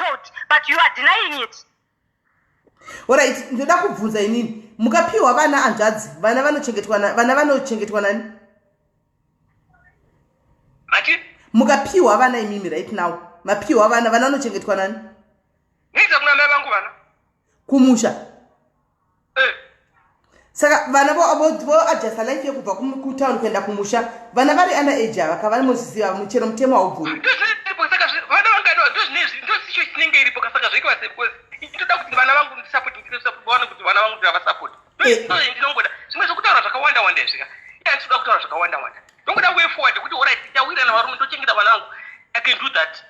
taught, but you are denying it. Alright, ndoda kubvunza inini, mukapiwa vana hanzvadzi, vana vanochengetwa vana vanochengetwa nani? Mati? Mukapiwa vana imimi right now, mapiwa vana, vana vanochengetwa nani? Niza kuna mai vangu vana. Kumusha? Eh. Saka vana voadjusta life yekubva kutown kuenda kumusha, vana vari under age ava kavanozviziva, muchero mutemo haubvumi. Ndozviripo, saka vana vangadiwa, ndozvinezvi, ndosicho chinenge iripo, saka zvoitwa sei? Because ndoda kuti vana vangu ndisupport, vaone kuti vana vangu ndavasupport. Ndinongoda zvimwe zvekutaura zvakawanda wanda izvika, iye handitoda kutaura zvakawanda wanda, ndongoda way forward kuti alright, tawirana varume, ndochengeta vana vangu, I can do that.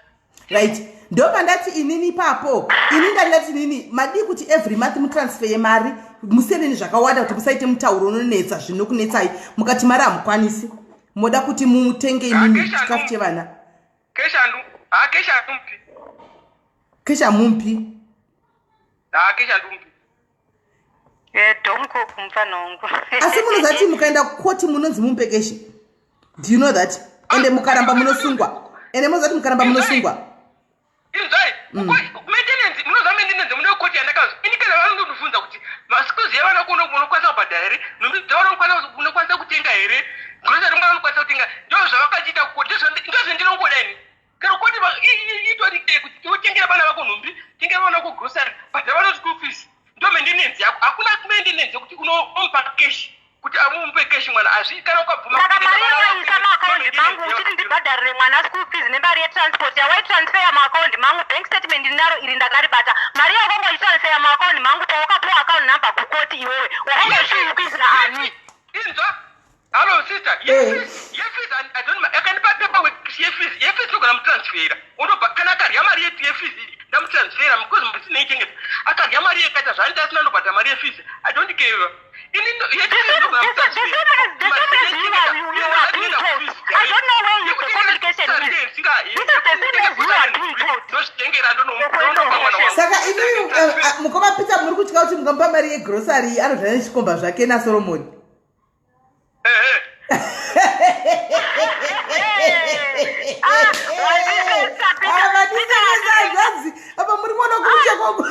Right, ndopandati inini ipapo, ini ndandati inini madii kuti every month mutransfer yemari, musiyaneni zvakawanda kuti musaite mutauro unonetsa zvinokunetsai. Mukati mari hamukwanisi, moda kuti mutenge imimi chikafu chevana. Cash andu ha, cash andumpi. Cash hamumpi? Ha, cash andumpi. Domkop mufana wangu. Asi munozati mukaenda kukoti munonzi mumupe cash, do you know that? Ende mukaramba munosungwa, ende munozati mukaramba munosungwa. Inzwai. Maintenance, munoziva maintenance mune koti yandakazwa ini, kana vanondondibvunza kuti maschools evana kuno munokwanisa kubhadhara here, nhumbi dzevana unokwanisa kutenga here, grocery mwana unokwanisa kutenga, ndo zvavakachiita kukoti, ndozvendinongoda ini. Kana koti itori kuti utengera vana vako nhumbi, tengera vana vako grocery, bhadhara vana school fees, ndo maintenance yako. Hakuna maintenance yekuti unomupa cash, kuti amupe cash mwana azvi kana ukabvuma. Saka mari yawaisa muakaundi mangu uchiti ndibhadharire mwana school fees nemari yetransport, yawaitransferya muakaundi mangu, bank statement ndinaro iri ndakaribata, mari yakongo itransferya muakaundi mangu pawakapiwa account number kukoti, iwewe wakanga uchiukuisira ani? Inzwa, hallo sister. Yefees, I don't, akanipa paper yefees. Yefees togona mutransfera, unobva kana akarya mari yetu yefees, ndamutransfera because mari tineichengeta. Akarya mari yekaita zvaanenge asina, ndobhadhara mari yefees, I don't care ini. The same as you are being taught. I don't know where you, the communication is. This is the same as you are being taught. Ndozvitengera, ndonopa mwana wangu. Saka imi mukoma Peter, muri kutya kuti mukamupa mari yegrocery anodya nechikomba zvake naSolomoni? Ehe. Ah, wandipesa, Peter. Vadisekesa hanzvadzi, apa muri kuona kumusha kwako.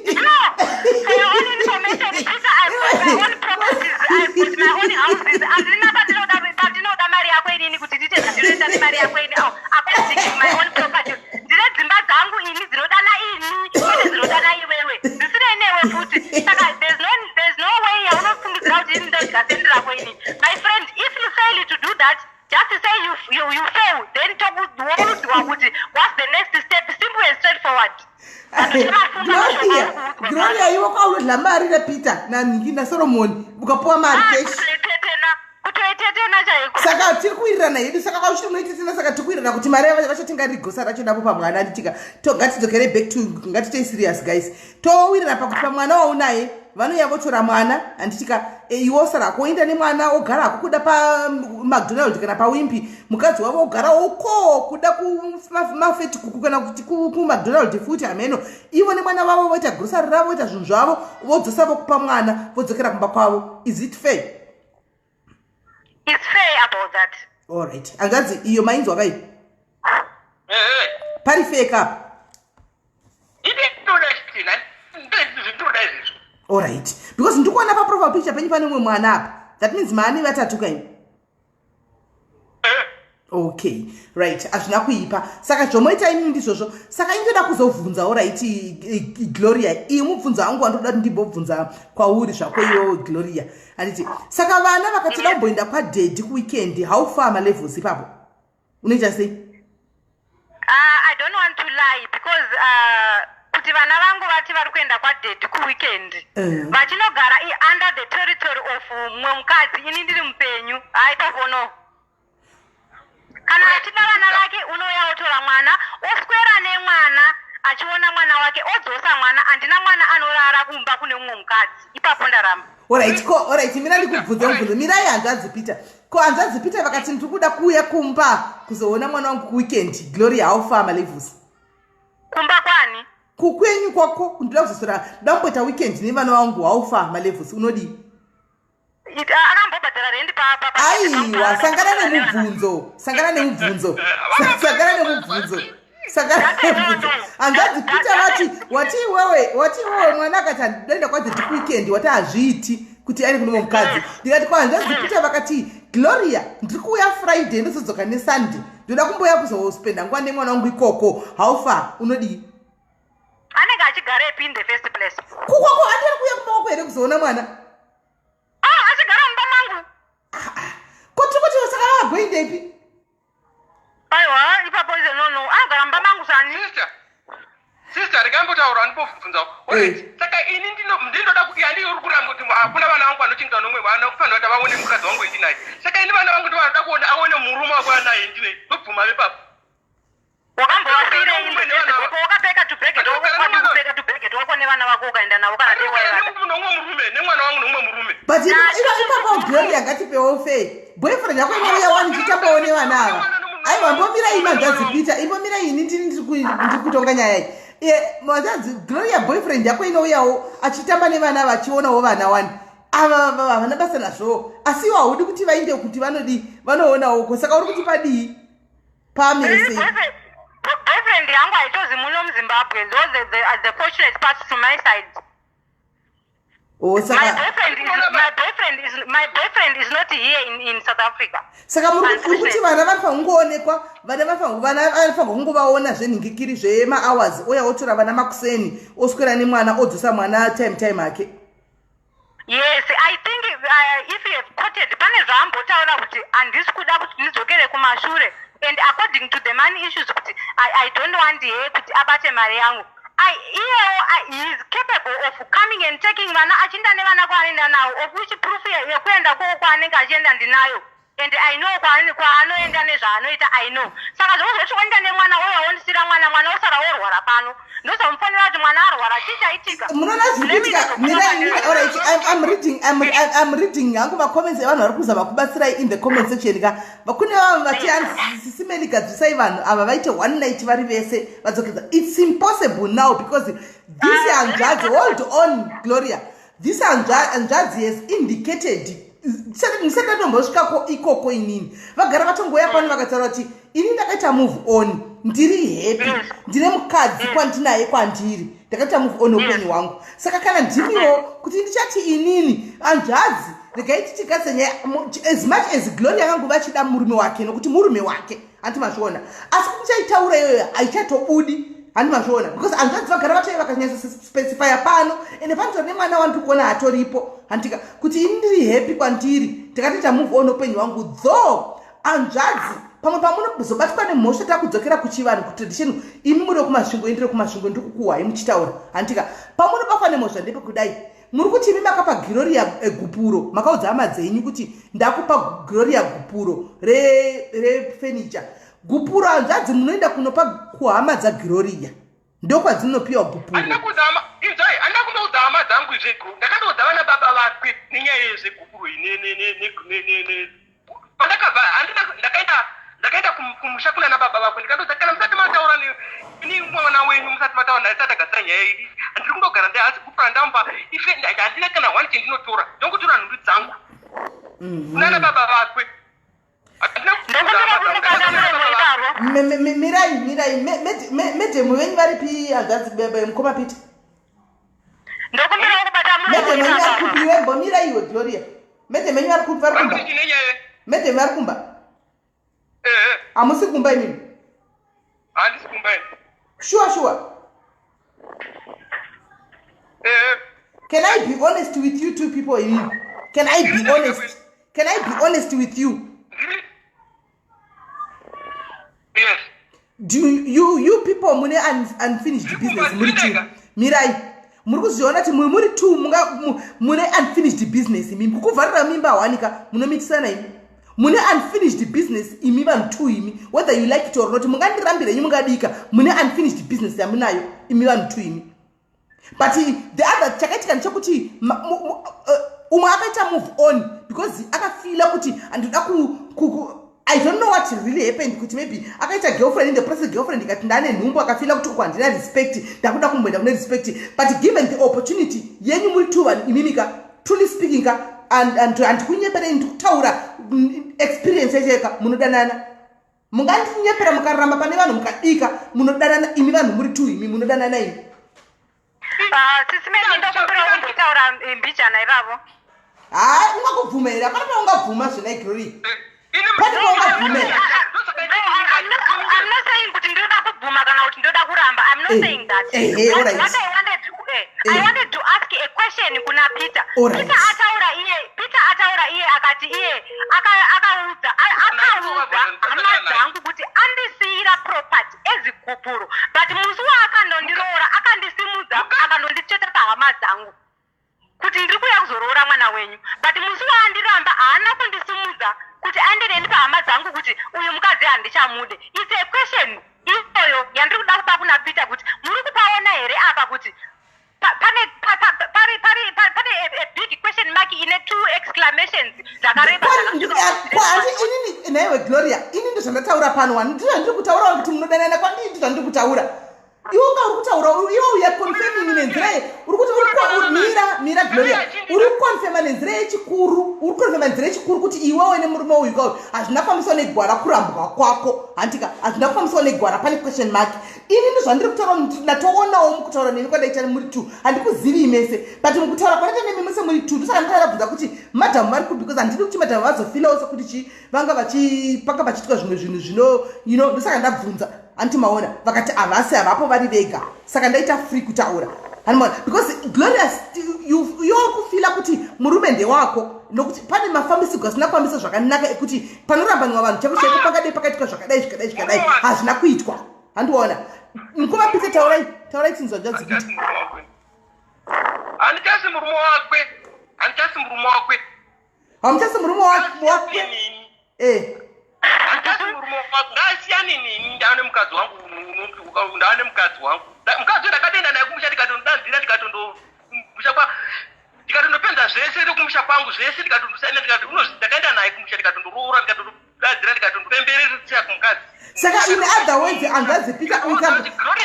No, for your own information, Peter, I've got my own properties, I've got my own houses. Handina pandinoda mari yako inini kuti ndiite zvandinoita nemari yako ini. Oh, according to my own properties. Ndine dzimba dzangu ini dzinodana ini, kwete dzinodana iwewe. Zvisinei newe futi. Saka there's no way yaunofungidzira kuti ini ndodya sendi rako ini. My friend, if you fail to do that, just say you fail, then woudzwa kuti what's the next step, simple and straightforward. Gloria, Gloria, iwe kwaunodya mari naPeter naningi naSolomoni, ukapiwa mari cash? Kutoitetena chaiko. Saka tiri kuwirirana hedu, saka kwauchiti unoitetena, saka tiri kuwirirana kuti mari vachatenga rigosa racho napo pamwana, anditika? Ngatidzokere back to, ngatitei serious guys, towirirana pakuti pamwana waunaye vanouya votora mwana, handitika? Iwe osara kuoenda nemwana, ogara hako kuda paMcDonald kana paWimpy, mukadzi wavo ogara uko kuda kumafeti kuku kana kuti kuMcDonald futi, hameno. Ivo nemwana vavo voita grocery ravo, voita zvinhu zvavo, vodzosa, vokupa mwana, vodzokera kumba kwavo. Is it fair? It's fair about that. Alright, hanzvadzi, iyo mainzwa kai? Ehe. Pari fair kapa? Ine ndoda chitina, ndinoda izvizvo. Alright, because ndikuona paprofile picture penyu pane umwe mwana apa, that means maane vatatu kaini? Eh. Okay, right, hazvina kuipa. Saka zvomoita imimi ndizvozvo. Saka indoda kuzobvunza, alright, Gloria, iyi mubvunzo wangu wandoda kuti ndimbobvunza kwauri zvako iwewo Gloria, handiti? Saka vana vakatida kumboenda kwadaddy kuweekend, how far malevels ipapo, unoita sei? I don't want to lie because kuti vana vangu vati vari kuenda kwadaddy kuweekend, vachinogara under the territory of mumwe mukadzi, ini ndiri mupenyu, haipapo no. Kana achida vana vake, unouya otora mwana, oswera nemwana, achiona mwana wake, odzosa mwana. Handina mwana anorara kumba kune mumwe mukadzi, ipapo ndaramba. Alright, ko alright, mira ndikubvunze mubvunzo. Mirai hanzvadzi Peter. Ko hanzvadzi Peter vakati ndiri kuda kuuya kumba kuzoona mwana wangu kuweekend, Gloria, how far malevels? Kumba kwani? Kukwenyu kwako, ndinoda kuzosora, ndoda kumboita weekend nevana vangu, how far malevels, unodii? Akambobhadhara rendi? Aiwa, sangana nemubvunzo, sangana nemubvunzo, sangana nemubvunzo. Saka hanzvadzi Peter vati, wati iwewe, wati iwewe mwana akati handidoenda kwadzeti weekend, wati hazviiti kuti aende kune mukadzi. Ndikati kwa hanzvadzi Peter vakati, "Gloria, ndiri kuuya Friday, ndozodzoka neSunday, ndoda kumbouya kuzospenda nguva nemwana wangu ikoko." How far, unodii? Anenge achigarepi in the first place? Kukwako. Andiri kuuya kumba kwako here kuzoona mwana? Ah, achigara mumba mangu. Kuti saka vagoindepi? Aiwa, ipapo ize no, anogara mumba mangu sani. Sister, sister, rekambotaura, andibobvunzawo. Alright, saka ini ndinoda kuti handi uri kuramba kuti hakuna vana vangu vanochengeta nomwe vana, kufanira kuti vaone mukadzi wangu wendinaye. Saka ini vana vangu ndovanoda kuona, aone murume wako anaye ndine ndobvuma vepapo. Wakambovasiyirei? Wakapeka tubhege twako, kupeka tubhege twako nevana vako, ukaenda navo kana dewaiva. Nomumwe murume, nemwana wangu nomumwe murume. But ipapo Gloria, ngatipewo fair. Boyfriend yako inouya wani chitambawo nevana ava. Aiwa, mbomirai, manzvadzi Peter, imbomirai. Ini ndini ndiri kutonga nyaya iyi. Manzvadzi Gloria, boyfriend yako inouyawo achitamba nevana ava, achionawo vana wani. Ava havana basa nazvo, asi iwo haudi kuti vainde kuti vanodii, vanoonawo ko. Saka uri kuti padii pamese? Boyfriend yangu haitozi muno muZimbabwe, though the fortunate part to my side. O My saka boyfriend is not here in South Africa. Saka muri kuti vana vanofanira kungoonekwa, vana vanofanira kungovaona zvenhingikiri zvemahours, oya otora vana makuseni, oswera nemwana, odzosa mwana time ake. Yes, I think if you have quoted, pane zvaambotaura kuti handisi kuda kuti ndidzokere kumashure, and according to the money issues kuti I don't want her kuti abate mari yangu. Iyewo he is capable of coming and taking vana, achienda nevana kwaanoenda navo, of which proof yekuenda koko kwaanenge achienda ndinayo, and I know kwaanoenda nezvaanoita, I know. Saka zvokuzoti oenda nemwana, oya ondisira mwana, mwana osara orwara pano, ndozomufonera kuti mwana arwara, chii chaitika? Munoona zviri kuitika? Mira, alright, I'm reading hangu macomments evanhu vari kuzama kubatsirai in the comment section ka. Kune vamwe vati, "Sisimeli, gadzisai vanhu ava vaite one night vari vese vadzokeza." It's impossible now because this hanzvadzi, hold on Gloria, this hanzvadzi has indicated, ndisati ndatombosvikako ikoko inini, vagara vatongoya pano vakataura kuti ini ndakaita move on, ndiri happy, ndine mukadzi kwandinaye, kwandiri ndakaita move on upenyu hwangu. Saka kana ndiriwo kuti ndichati inini hanzvadzi, regai tichigadze nyaya. As much as Gloria akangova achida murume wake, nokuti murume wake, handi mazviona, asi kuti ndichaitaura iyoyo haichatobudi, handi mazviona, because hanzvadzi vagara vatoi vakanyatsospecifya pano, ende panotori nemwana wandiri kuona atoripo, handika, kuti ini ndiri happy kwandiri, ndakatoita move on upenyu hwangu. Though hanzvadzi, pamwe pamunozobatwa nemhosva, takudzokera kuchivanhu, kutradition, imi muri wekuMasvingo, indiri wekuMasvingo, ndiri kukuhwai muchitaura, handika, pamunobatwa nemhosva ndepekudai. Muri kuti imi makapa Gloria gupuro, makaudza hama dzenyu kuti ndakupa Gloria gupuro refurniture. Gupuro, hanzvadzi, munoenda kunopa kuhama dzaGloria, ndokwadzinopiwa gupuro. Handina kuudza hama, inzwai, handina kundoudza hama dzangu izveguru. Ndakandoudza vana baba vakwe nenyaya yezvegupuro iyi. Pandakabva handina, ndakaenda kumusha kuna baba vakwe, ndikandoudza, kana musati mataura ini mwana wenyu, musati mataura ndasati tagadzira nyaya iyi, handiri kundogara ndi, asi gupuro randamupa ife handina kana one chendinotora, ndongotora nhumbi dzangu kunana baba vakwe. Handina kuudza hama dzangu, Ndokumbira ndakaudza muromo baba vakwe. ipavo. Mirai, mirai. Madam venyu varipi, hanzvadzi, mukoma Peter? Ndokumbira kubata muromo Madam venyu vari ipapa. kupi? Iwe mbomira iwe Gloria. Madam venyu vari kupi? Vari kumba? Vakuti chine nyaya. Madam vari kumba? Ehe. Hamusi kumba imimi? Handisi kumba ini. Sure? Ehe. Can I be honest with you two people imimi? Can I be honest? Can I be honest with you? Ndiri, yes. Do you people mune unfinished business muri two. Mirai, muri kuzviona kuti muri two mune unfinished business imi. Kukuvharira mimba hwanika, munomitisana imi, mune unfinished business imi vanhu two imi. Whether you like it or not, mungandirambire imi, mungadika, mune unfinished business yamunayo imi vanhu two imi. But the other chakaitika ndechekuti umwe akaita move on because akafeela kuti handida ku, I don't know what really happened, kuti maybe akaita girlfriend, in the process girlfriend ikati ndane nhumbu, akafeela kuti uku handina respect, ndakuda kumboenda kune respect. But given the opportunity yenyu muri two vanhu imimika, truly speaking ka, and handikunyeperei, ndikutaura experience yacho yeka, munodanana. Mungandinyepera mukaramba pane vanhu mukadika munodanana imi vanhu muri two imi munodanana imi. Ah, sisi Mary ndokumbira kumbotaura mbijana ivavo. Hayi ungakubvuma here? Hapana paungabvuma zvena Glory. Pane paungabvuma here? I'm not saying kuti ndinoda kubvuma kana kuti ndoda kuramba. I'm not saying that. What I wanted to, I wanted to ask a question kuna Peter. Peter ataura iye, Peter ataura iye akati iye akaudza akaudza hama dzangu kuti andisiira property ezigupuro but musi waakandondiroora akandisimudza akandonditsveta pahama dzangu kuti ndiri kuuya kuzoroora mwana wenyu, but musi waandiramba haana kundisimudza kuti aende neni pahama dzangu kuti uyu mukadzi handichamude. It's a question iyoyo yandiri kuda kupa kuna Peter kuti muri kupaona here apa kuti pane pari pari pane a big question mark ine two exclamations dzakareba. Kwandi inini nhaiwe Gloria, ini ndozvandataura pano wani, ndizvo zvandiri kutaura kuti munodanana kwandii, ndizvo zvandiri kutaura. Iwe unga uri kutaura iwe uya confirming nenzira ye uri kuti uri mira mira Gloria, uri kuconfirma nenzira yechikuru, uri kuconfirma nenzira yechikuru kuti iwewe nemurume uyu kauyu hazvina kufambiswa negwara kurambwa kwako, handika hazvina kufambiswa negwara, pane question mark. Ini ndozvandiri kutaura, ndatoonawo mukutaura neni kwandaita muri two, handikuzivi mese, but mukutaura kwandaita nemi mese muri two, ndosaka nditaura bvunza kuti madhamu vari kupi, because handidi kuti madhamu vazofilawo sekuti chi vanga vachipanga pachiitwa zvimwe zvinhu zvino you know, ndosaka ndabvunza. Anti maona vakati havasi havapo vari vega, saka ndaita free kutaura handimaona, because Glorious you're kufila kuti murume ndewako nokuti pane mafambisirwo asina kufambisa zvakanaka ekuti panorambanwa vanhu chaiko chaiko pangadai pakaitika zvakadai zvikadai zvikadai hazvina kuitwa. Handiona mukoma Peter, taurai taurai tinzwa zvadzikuita. Handichasi murume wakwe, handichasi murume wakwe. Hamuchasi murume wakwe? Eh. Handichasi murume wakwe, ngaasiyane neni, ndaane mukadzi wangu, ndaane mukadzi wangu. Mukadzi ndakatoenda naye kumusha, ndikatondodanzira, ndikatondo kumusha kwa ndikatondopedza zvese nekumusha kwangu zvese, ndikatondosaina, ndikati unozi ndakaenda naye kumusha, ndikatondoroora, ndikatondodadzira, ndikatondopemberera kumukadzi. Saka in other words, hanzvadzi Peter,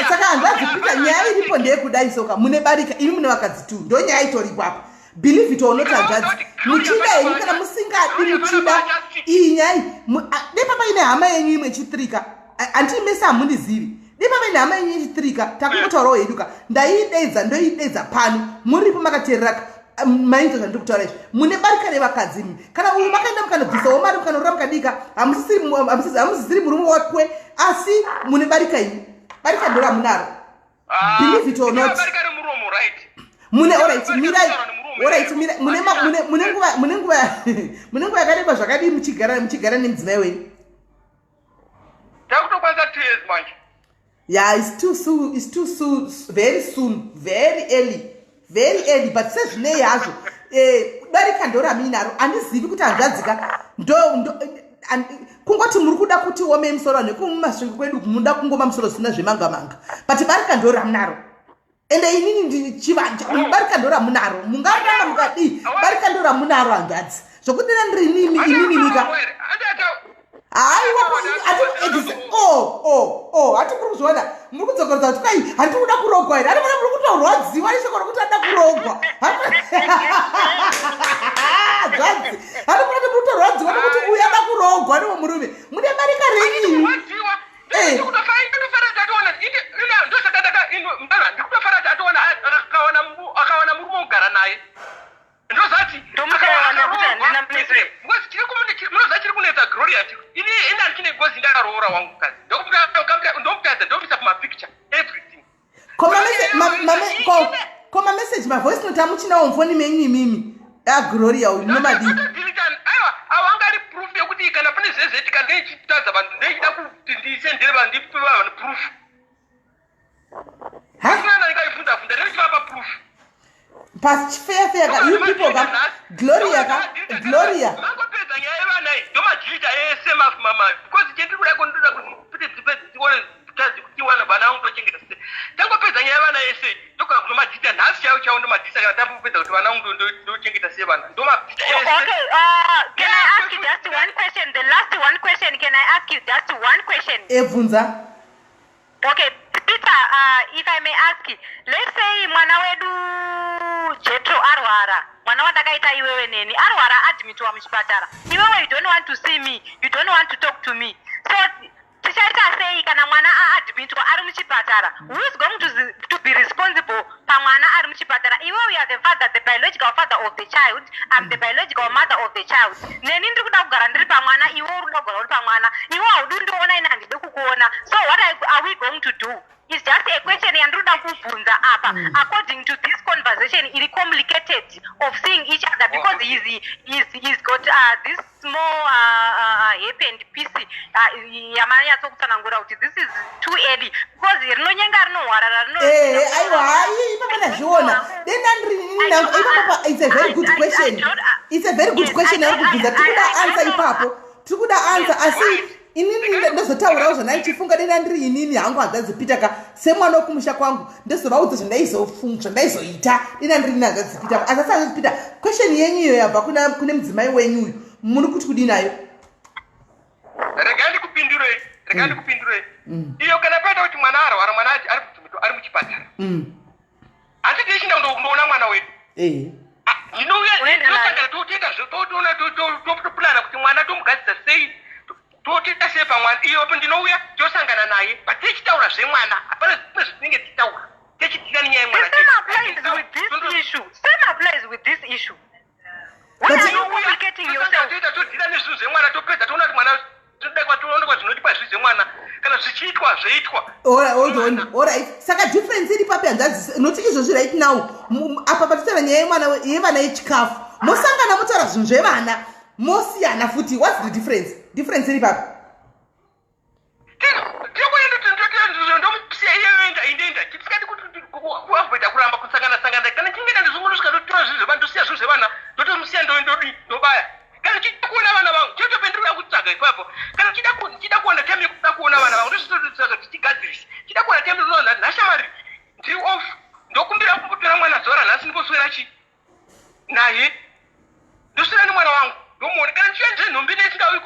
saka hanzvadzi Peter, nyaya iripo ndeyekudai soka mune barika imi mune vakadzi two, ndo nyaya itoripo apa, believe it or not. Hanzvadzi, muchida henyu kana musingadi, muchida iyi nyaya dai paine hama yenyu imwe ichitirika, handii mese hamundizivi, dai paine hama yenyu ichitirika, takungotaurawo hedu ka, ndaiidedza ndoidedza pano muripo makateereraka mainzwa zvandiri kutaura izvi. Mune barika revakadzi imi, kana uyu makaenda mukanobvisawo mari mukanorora mukadika, hamusisiri murume wakwe, asi mune barika imi, barika ndo ramunaro, believe it or not. Mune, alright, mirai, alright, mirai, mune nguva yakareba zvakadii muchigara nemudzimai wenyu? Takutokwanisa 2 years manje. Yeah, it's too soon, it's too soon, very soon, very early, very early, but sezvinei hazvo barika ndo ramuinaro. Handizivi kuti hanzvadzika ndo kungoti muri kuda kuti omei musoro vanhu vekumumasvingo kwedu, munoda kungoma musoro zvisina zvemanga manga, but barika ndo ramunaro. Ende inini ndichivanja, barika ndo ramunaro, mungaramba mukadii, barika ndo ramunaro hanzvadzi, zvokuti ndiri nimi inini nika haiwa. Oh, hati muri kuzviona, muri kudzokorodza kuti kwai handiri kuda kurogwa here? Hanimona muri kutorwadziwa neshoko rokuti ada kurogwa zvanzi. Hanimona kuti muri kutorwadziwa nekuti uyu ada kurogwa newo murume, mune barika renyu. Ndikutofara atoona akawana murume wokugara naye, ndozati munoziva chiri kunetsa Gloria, ini ini handichine gozi, ndakaroora wangu mukadzi, ndomukadzi ndomisa kumapicture everything. Ko mameseji, mavoice note amuchinawo mufoni menyu imimi aGloria uyu munomadii? Aiwa, avo anga ari proof yekuti kana pane zvezvetika ndeichitadza vanhu, ndeichida kuti ndisendere vanhu, ndipe vanhu proof. Ndikaibvunza bvunza, ndeichivapa proof. Pafeya feya ka, you people ka, Gloria ka, Gloria. Mangopedza nyaya yevana iyi, ndomadhilita ese mama, because chendiri kuda kondoda kuti tione tiwana vana vangu tochengeta se. Tangopedza nyaya yevana yese, ndogona kutomadhilita nhasi chaiwo chaiwo, ndomadhilita kana tambopedza kuti vana vangu ndochengeta sei vana, ndomadhilita ese. Okay, can I ask you just one question? The last one question. Can I ask you just one question? Ebvunza. Okay, Peter, if I may ask, let's say mwana wedu Jetro arwara, mwana wandakaita iwewe neni arwara, admitiwa muchipatara. Iwewe you don't want to see me, you don't want to talk to me. So Tichaita sei kana mwana aadmitwa ari muchipatara? Who is going to be responsible pamwana ari muchipatara? Iwe, you are the father, the biological father of the child. I'm the biological mother of the child. Neni ndiri kuda kugara ndiri pamwana, iwe uri kuda kugara uri pamwana. Iwe haudi kundiona, ini handidi kukuona. So what are we going to do? Is just a question yandiri kuda kubvunza apa, according to this conversation iri complicated of seeing each other, because he's got this small happened piece yamanyatsokutsanangura kuti this is too early, because rinonyenga rinohwarara. Aiwa, hai, ipapa ndazviona. Denda ipapapa, it's a very good question, it's a very good question yari kubvunza. Tiri kuda answer ipapo, tiri kuda answer. Asi inini ndozotaurawo zvandaichifunga. Denda ndiri inini hangu, hanzvadzi Peter ka, semwana wekumusha kwangu, ndozovaudza zvandaizoita. Denda ndiri ini, hanzvadzi Peter. Asi hanzvadzi Peter, question yenyu iyo yabva kune mudzimai wenyu uyu, muri kuti kudii nayo? Regai ndikupindurei, regai ndikupindurei. Iyo kana paita kuti mwana arwara, mwana ari ari muchipatara, handiti tichinda kundoona mwana wedu? Ndinouya, tosangana, totoita, totoona, toplana kuti mwana tomugadzisa sei, totoita sei pamwana. Iyopo ndinouya, tosangana naye, but tichitaura zvemwana. Hapana zvimwe zvatinenge tichitaura, tichitira nenyaya yemwana. The same applies with this issue. Same applies with this issue. Why are you complicating yourself? Toita, todhira nezvinhu zvemwana, topedza, toona kuti mwana todekwa, toonekwa zvinoitwa zvi zvemwana. Kana zvichiitwa, zvoitwa. Hold on. Alright, saka difference iri papi, hanzvadzi? Noti izvozvi right now apa patitaura nyaya yemwana, yevana, yechikafu, mosangana motaura zvinhu zvevana, mosiyana futi. What's the difference? Difference iri papi? Ndomusiya iyoyoenda, indoenda. Tisikadi kuavoida kuramba kusangana sangana. Kana chinge ndandizvongonosvika, ndotora zvinhu zvevana, ndosiya zvinhu zvevana, ndotomusiya, ndodi ndobaya. Kana chida kuona vana vangu, chetope ndiri kutsvaga ipapo. Kana chida kuona time yekuda kuona vana vangu, ndozvitotsvaga kuti tigadzirise. Chida kuona time, ndinoona nhashamari ndiri off, ndokumbira kumbotora mwana zuva ranhasi, ndimboswera chi naye, ndoswera nemwana wangu, ndomuona. Kana ndichiya njenhombi nesingauyi,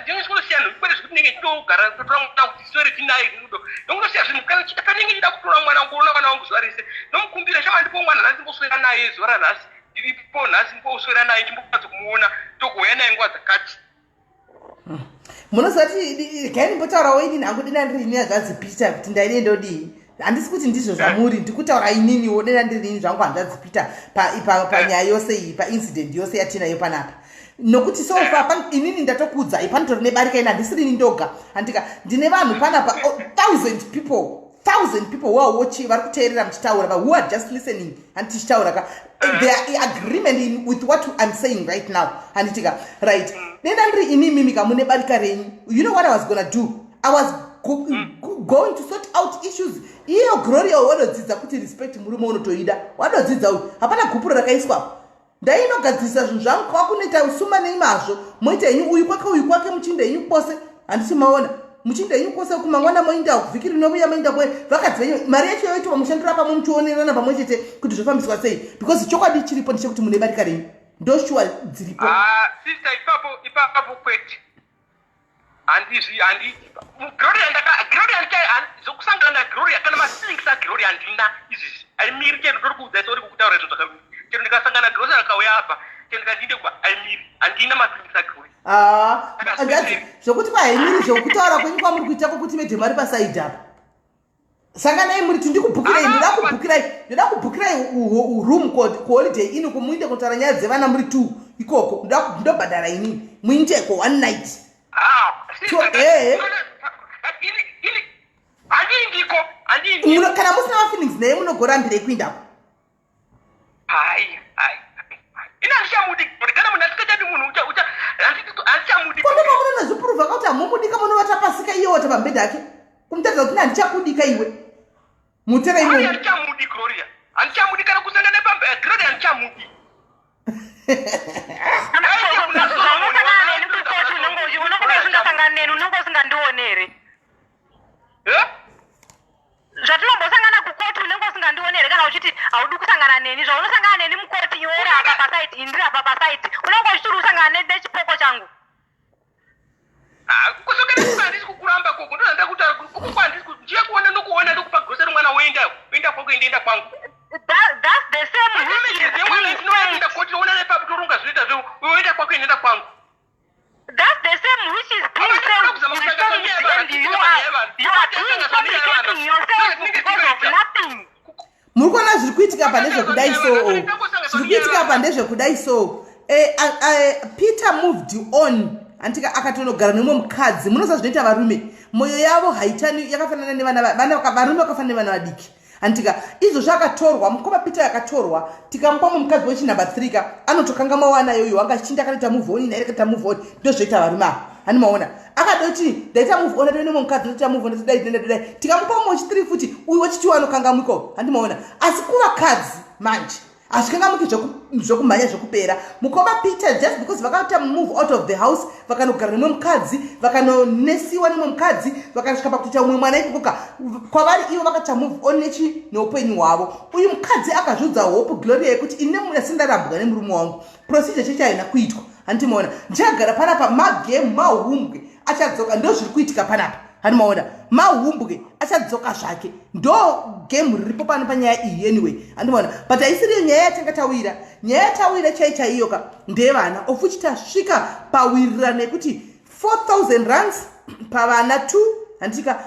ndinosiya nhombi, kwete zvekuti ndinenge ndinogara ndotora mwana kuti tiswere tinaye rudo. Ndongosiya zvinhu. Kana panenge ndida kutora mwana wangu, kuona mwana wangu zuva rese, ndomukumbira, shama, ndipo mwana nhasi, ndimboswera naye zuva ranhasi, ndiripo nhasi, ndimboswera naye, chimbokwanisa kumuona, togouya naye nguva dzakati. Munoziva kuti gai ndimbotaurawo inini hangu. Dina ndiri ini, hanzvadzi Peter, kuti ndaine ndodii? Handisi kuti ndizvo zvamuri, ndikutaura ininiwo. Dena ndiri ini zvangu, hanzvadzi Peter, panyaya yose iyi, paincident yose yatinayo panapa, nokuti so far inini ndatokuudzai panotori nebarika. Ini handisirini ndoga, handika ndine vanhu panapa, oh, thousand people, thousand people who are watching, vari kuteerera muchitaura, but who are just listening. Handiti tichitaura ka, they are in agreement with what I'm saying right now, handitika? Right, denda ndiri ini mimi ka, mune barika renyu, you know what I was gonna do? I was going to sort out issues. Iyo Gloria wadodzidza kuti respect murume unotoida, wadodzidza uyu. Hapana gupuro rakaiswapo. Ndainogadzirisa zvinhu zvangu kwakunoita usuma neimazvo, moita henyu uyu kwake, uyu kwake, muchinda henyu kwose. Handiti maona, muchinda henyu kwose, kumangwana moinda, vhiki rinovuya moinda kwe vakadzi venyu. Mari yacho yoitwa mushandira pamwe, muchionerana pamwe chete kuti zvofambiswa sei, because chokwadi chiripo ndechekuti mune barika renyu, ndoshuwa dziripo. Ah, sister, ipapo, ipapo kwete, handizvi, handi Gloria, ndaka Gloria ndicha zvokusangana naGloria, kana mafeelings aGloria handina izvizvi, aimiri. Chero ndori kuudza, sori kukutaura izvo zvaka chero ndikasangana naGloria, akauya apa, chero ndikandinde kuba, aimiri, handina mafeelings aGloria. Ah, zvokuti kwahaimiri, zvokutaura kwenyu kwamuri kuita kwokuti madam ari paside apa, sanganai muri tindikubhukirai. Ndoda kubhukirai, ndoda kubhukirai room kuHoliday Inn, kumuinde kutaura nyaya dzevana muri two ikoko. Ndobhadhara inini, muindeko one night. Ah, eh. Handindiko, handindi. Kana musina mafeelings naye, munogorambirei kuindako? Hai, hai, ina handichamudi. Kana munhu asikachadi munhu, ucha handichamudi. Kondopa munonozvipruvha kuti hamumudika, munovata pasika, iye wata pamubhedha ake, kumutaridza kuti handichakudika iwe mutera imomo. Handichamudi Gloria, handichamudi. Kana kusangana pamba, Gloria handichamudi. Zvaunosangana neni kukoti, unenge usingasangani neni, unenge usingandioni here? Eh? Zvatinombosangana kukoti, unenge usingandioni here? Kana uchiti haudi kusangana neni, zvaunosangana neni mukoti, iwe uri apa paside, ini ndiri apa paside, unenge uchiti uri kusangana nechipoko changu. Ah, kusokera kuko handisi kukuramba koko. Ndozvandida kutaura kuko, handisi ndiye kuona, ndokuona, ndokupa grocery, mwana woenda, oenda kwako, endienda kwangu. That's the same which is Mwana being tinoenda said. koti toona nepapo, toronga zvinoita zve oenda kwako, endienda kwangu. That's the same which is being said, referring and you are. Nothing. Muri kuona zviri kuitika pa ndezvekudai so, zviri kuitika pa ndezvekudai so. Peter moved on, antika akatonogara nemumwe mukadzi. Munoziva zvinoita varume, mwoyo yavo haitani, yakafanana nevana, varume vakafanana nevana vadiki, antika izvozvo akatorwa mukoma Peter akatorwa, tikamupa mumwe mukadzi wechinumber 3 ka, anotokanga mawana iyoyo anga achinda akatoita move on naye, akatoita move on. Ndozvoita varume ava, hani maona akadoti ndaita move on, atove nemumwe mukadzi, ndotoita move on, ndotodai, ndodai. Tikamupa mumwe wechi3 futi, uyu wechi2 anokangamwiko, handi maona? Asi kuvakadzi manje hazvikangamuki zvekumhanya zvekupera. Mukoma Peter, just because vakaita move out of the house, vakanogara nemumwe mukadzi, vakanonesiwa nemumwe mukadzi, vakasvika pakutoita umwe mwana ikokoka, kwavari ivo vakaita move on nechi neupenyu hwavo. Uyu mukadzi akazviudza Hope Gloria yekuti ine asindarambwa nemurume wangu, procedure cheche haina kuitwa, handimaona? Ndichagara panapa, magame mahumbwe achadzoka. Ndo zviri kuitika panapa, handimaona? Mahumbwe achadzoka zvake, ndo game riripo pano panyaya iyi. Anyway, handimaona? But haisiriyo nyaya yatanga tawira. Nyaya yatawira chai chaiyo ka ndevana, of which tasvika pawirirano yekuti 4000 rands pavana 2, handika?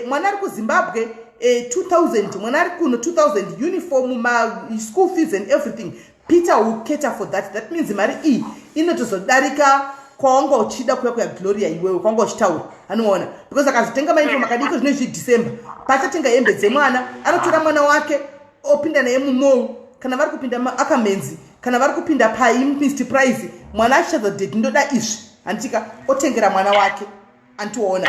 Mwana ari kuZimbabwe 2000, mwana ari kuno 2000, uniform, ma school fees and everything, Peter will cater for that. That means mari iyi inotozodarika kwawanga uchida kuya kuya Gloria, iwewe kwanga uchitaura, anoona? Because akazotenga mauniform akadiko zvino izvi December, pachatenga hembe dzemwana, anotora mwana wake opinda naye mumall, kana vari kupinda maAckermans, kana vari kupinda pai Mr Price, mwana achichadza, "Daddy, ndoda izvi," handitika? Otengera mwana wake, antiona?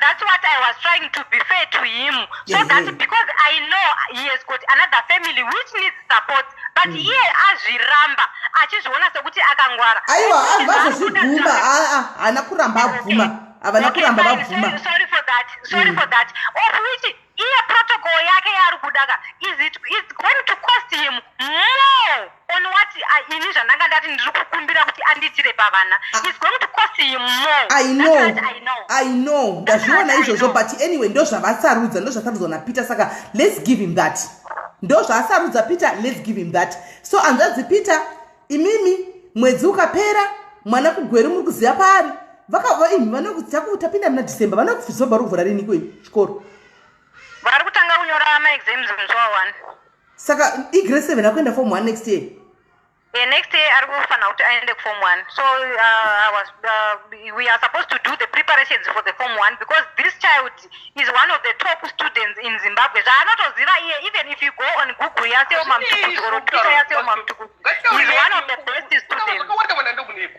That's what I was trying to be fair to him. So that because I know he has got another family which needs support. But iye azviramba achizviona sekuti akangwara. Aiwa, vazozvibvuma. Aa, haana kuramba, abvuma. Havana kuramba, vabvuma. Sorry for that. Sorry for that. Of which iye protocol yake yaari kuda ka is it it's going to cost him more on what ini zvandanga ndati ndiri kukumbira kuti anditire pavana. It's going to cost him more. I know. That's what I know. I know, ndazviona izvozvo, but anyway, ndo zvavasarudza, ndo zvasarudzwa naPeter, saka let's give him that. Ndo zvaasarudza Peter, let's give him that. So hanzvadzi Peter, imimi mwedzi ukapera, mwana kuGweru muri kuziva paari. Tapinda muna December, vana kuZimbabwe vari kuvhura rini kwenyu chikoro? Vari kutanga kunyora maexams musi wa1. Saka igrade 7, akuenda form 1 next year? Yeah, next year ari kufanira kuti aende kuform 1. So we are supposed to do the preparations for the form 1 because this child is one of the top students in Zimbabwe, zvaanotoziva iye. Even if you go on Google yaSelma Mtukudzi or Twitter yaSelma Mtukudzi, is one of the best students. Zvakawanda, mwana ndokuneko.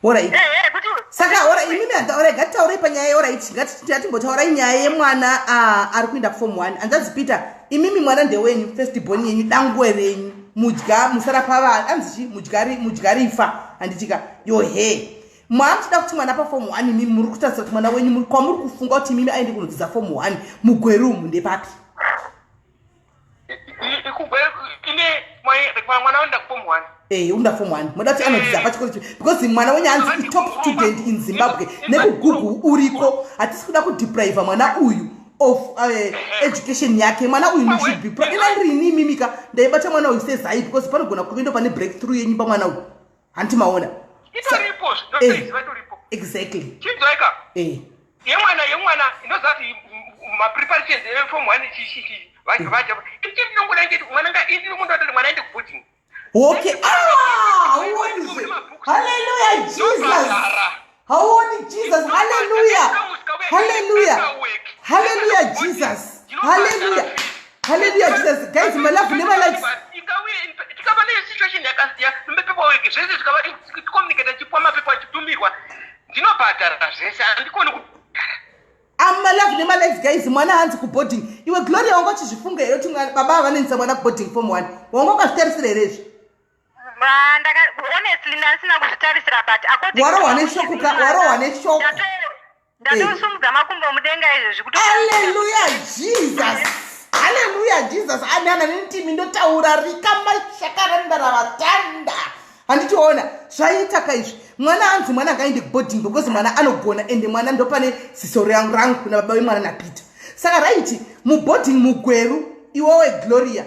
Alright. Kuti Saka ora imimi, ora ngatitaurei panyaya, alright, ngatimbotaurai nyaya yemwana ari kuenda kuform 1. Hanzvadzi Peter, imimi mwana ndewenyu, first born yenyu, dangwe renyu, mudya musara pava, anzi chi mudyarifa, handitika? Yohe, maamuchida kuti mwana paform 1, imimi muri kutarisa kuti mwana wenyu kwamuri kufunga kuti imimi aende kunodzidza form 1 muGweru umu ndepapi? Ine mwana unoenda kuform 1. Unoda form 1, moda kuti anodzidza pachikoro chipi? Because mwana wenyu hanzi top student in Zimbabwe, nekuGoogle uriko. Hatisi kuda kudepriva mwana uyu of education yake. Mwana uyu should be ina ndiri imimika, ndaibata mwana uyu sezai, because panogona kuve ndo pane breakthrough yenyu pamwana uyu, hanti maona? Itoripo, ndotoiziva, itoripo. Chinzwaika. Yemwana inoziva kuti mapreparations eform 1 chichichi vacha ichi ndinongoda ngeti mwana nga indinomunhu atoti mwana aende kuboarding. Okay, ah, hauoni? Haleluya, Jesus! Hauoni? Jesus, haleluya, haleluya, haleluya, Jesus, haleluya, haleluya, Jesus! Guys, malove nemalikes. Tikava nesituation yakasiya mapaperwork zvese, zvikava communicate, achipuwa mapepa, achitumirwa, ndinobhadhara zvese, handikoni kubhadhara. Amalove nemalikes, guys. Mwana hanzi kuboarding. Iwe Gloria, wanga uchizvifunga here kuti baba vanoendesa mwana kuboarding form 1? Wanga ukazvitarisira here izvi? Honestly, ndasina kuzvitarisira, but according Warohwa neshock ka, warohwa neshock. Ndatosumudza makumbo mudenga izvezvi kuti Haleluya, Jesus, haleluya, Jesus! Anana nendimi ndotaura rika mashakarandarava handitiona zvaita kaizvi. Mwana anzi mwana ngaende kuboarding because mwana anogona, ende mwana ndopane ziso rangu rangu nababa vemwana naPeter. Saka right, muboarding muGweru, iwewe Gloria,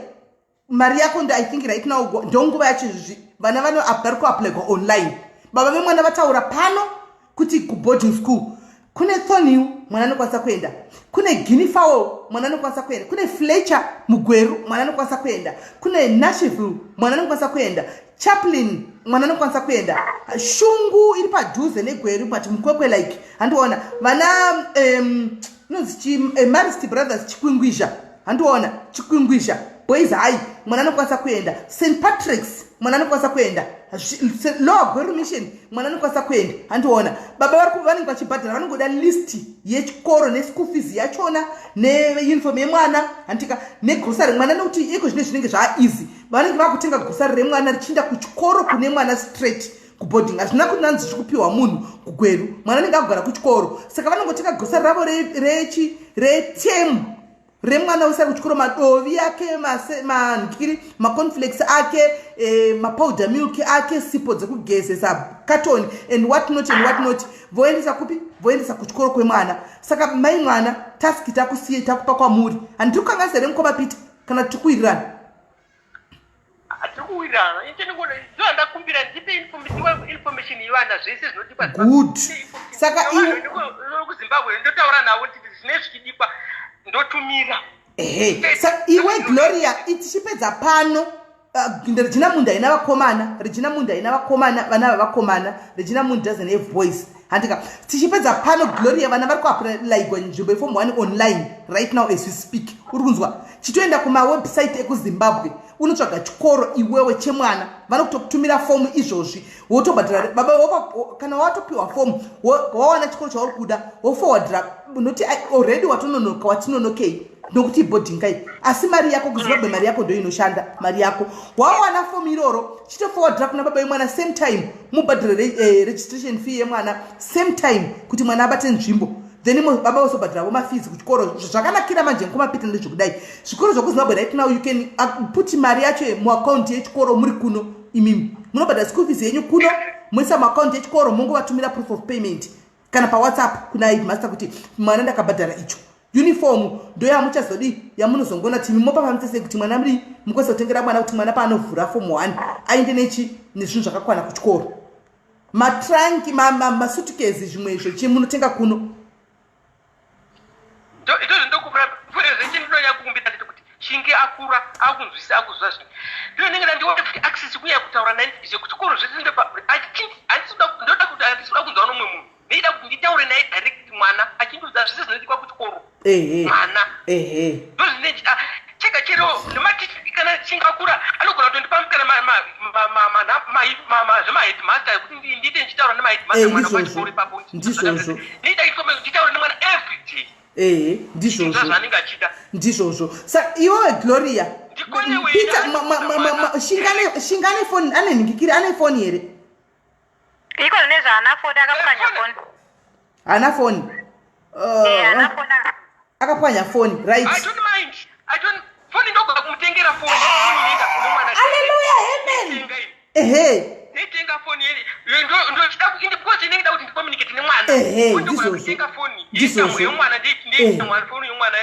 mari yako ndo, I think right now ndonguva yacho izvizvi, vana vano vari kuapplywa online. Baba vemwana vataura pano kuti kuboarding school kune Thornhill, mwana anokwanisa kuenda kune Guinea Fowl. Mwana anokwanisa kuenda kune Fletcher muGweru, mwana anokwanisa kuenda kune Nashville, mwana anokwanisa kuenda Chaplin, mwana anokwanisa kuenda Shungu iri padhuze neGweru, but muKwekwe like handiona vana inonzi Marist Brothers Chikwingwizha, handiona Chikwingwizha Boys High, mwana anokwanisa kuenda St Patricks, mwana anokwanisa kuenda Lower Gweru Mission, mwana anokwanisa kuenda, handiona. Baba vanenge vachibhadhara, vanongoda list yechikoro neschool fees yachona neuniform yemwana, handika, negrocery mwana, nekuti iko zvine zvinenge zvaaeasy. Vanenge vakutenga grocery remwana richienda kuchikoro kune mwana straight kuboarding. Hazvina kuti nanzi zviri kupiwa munhu kuGweru, mwana anenge agara kuchikoro. Saka vanongotenga grocery ravo rechi reterm remwana wese ari kuchikoro, madovi ake, mandiri, macornflakes ake, mapowder milk ake, sipo dzekugezesa, carton and what not and what not. Voendesa kupi? Voendesa kuchikoro kwemwana. Saka mai mwana, task takusiye, takupa kwamuri. Handiri kukanganisa here, mukoma Peter, kana tiri kuwirirana? Tiri kuwirirana. Ndakumbira ndipe information yevana, zvese zvinodikwa. Good. Saka kuZimbabwe ndotaura navo kuti zvine zvichidikwa, ndotumira. Ehe, sa iwe Gloria, tichipedza pano, Regina Mundi haina vakomana. Regina Mundi haina vakomana, vana vavakomana. Regina Mundi doesn't have boys, handika? Tichipedza pano, Gloria, vana vari kuapplyigwa nzvimbo yeform 1 online right now as we speak. Uri kunzwa? Chitoenda kumawebsite ekuZimbabwe, unotsvaga chikoro iwewe chemwana, vanokutokutumira fomu izvozvi, wotobhadhara baba. Kana watopiwa fomu, wawana chikoro chauri kuda, woforwardira noti already watononoka, watinonokei nokuti boarding kai, asi mari yako kuZimbabwe, mari yako ndo inoshanda. Mari yako wawana fomu iroro, chitoforwardira kuna baba vemwana same time, mubhadhire registration fee yemwana same time kuti mwana abate nzvimbo. Then baba vozobhadhiravo mafees kuchikoro. Zvakanakira manje, mukoma Peter, ndezvekudai: zvikoro zvokuZimbabwe right now, you can put mari yacho muakaunti yechikoro muri kuno. Imimi munobhadhara school fees yenyu kuno, moisa muakaunti yechikoro, mongovatumira proof of payment kana paWhatsApp kuna headmaster kuti mwana ndakabhadhara icho. Uniform ndoyamuchazodi yamunozongona kuti mopa pamutsese kuti mwana muri mukwanisa kutengera mwana, kuti mwana paanovhura form 1 aende nechi nezvinhu zvakakwana kuchikoro, matrunk, masuitcase, zvimwe izvo chi munotenga kuno. Izvozvo ndokupura zvechi ndinonya kukumbira nditi kuti chinge akura, akunzwisa, akuziva zvinhu, ndinonenge ndandione kuti access kunyanya kutaura naye zvekuchikoro zvese. Ndoda kuti handisi kuda kunzwa nomumwe munhu, neida kuti nditaure naye direct, mwana achindiudza zvese zvinodiwa kuchikoro. Mwana ndozvine chega chero nematicha. Kana chinge akura, anogona kutondipa kana zvemaheadmaster ekuti ndiite ndichitaura nemaheadmaster mwana pachikoro ipapo. Ndizvozvo. Neida nditaure nemwana every day. Ehe, ndizvozvo. Zvaanenge achida. Ndizvozvo. Sa iwewe Gloria, Peter, Shingane foni ane nhingikiri, ane foni here? Iko zvine zvaana foni, akapwanya foni. Haana foni? Haana foni. Akapwanya foni, right. I don't mind. I don't, foni ndogona kumutengera foni. Foni inoenda kune mwana. Aleluya, amen. Ehe. Nitenga foni ndochida because inenge da kuti ndicommunicate nemwana. Ndogona kutenga foni yemwana, ndimwana foni yemwana,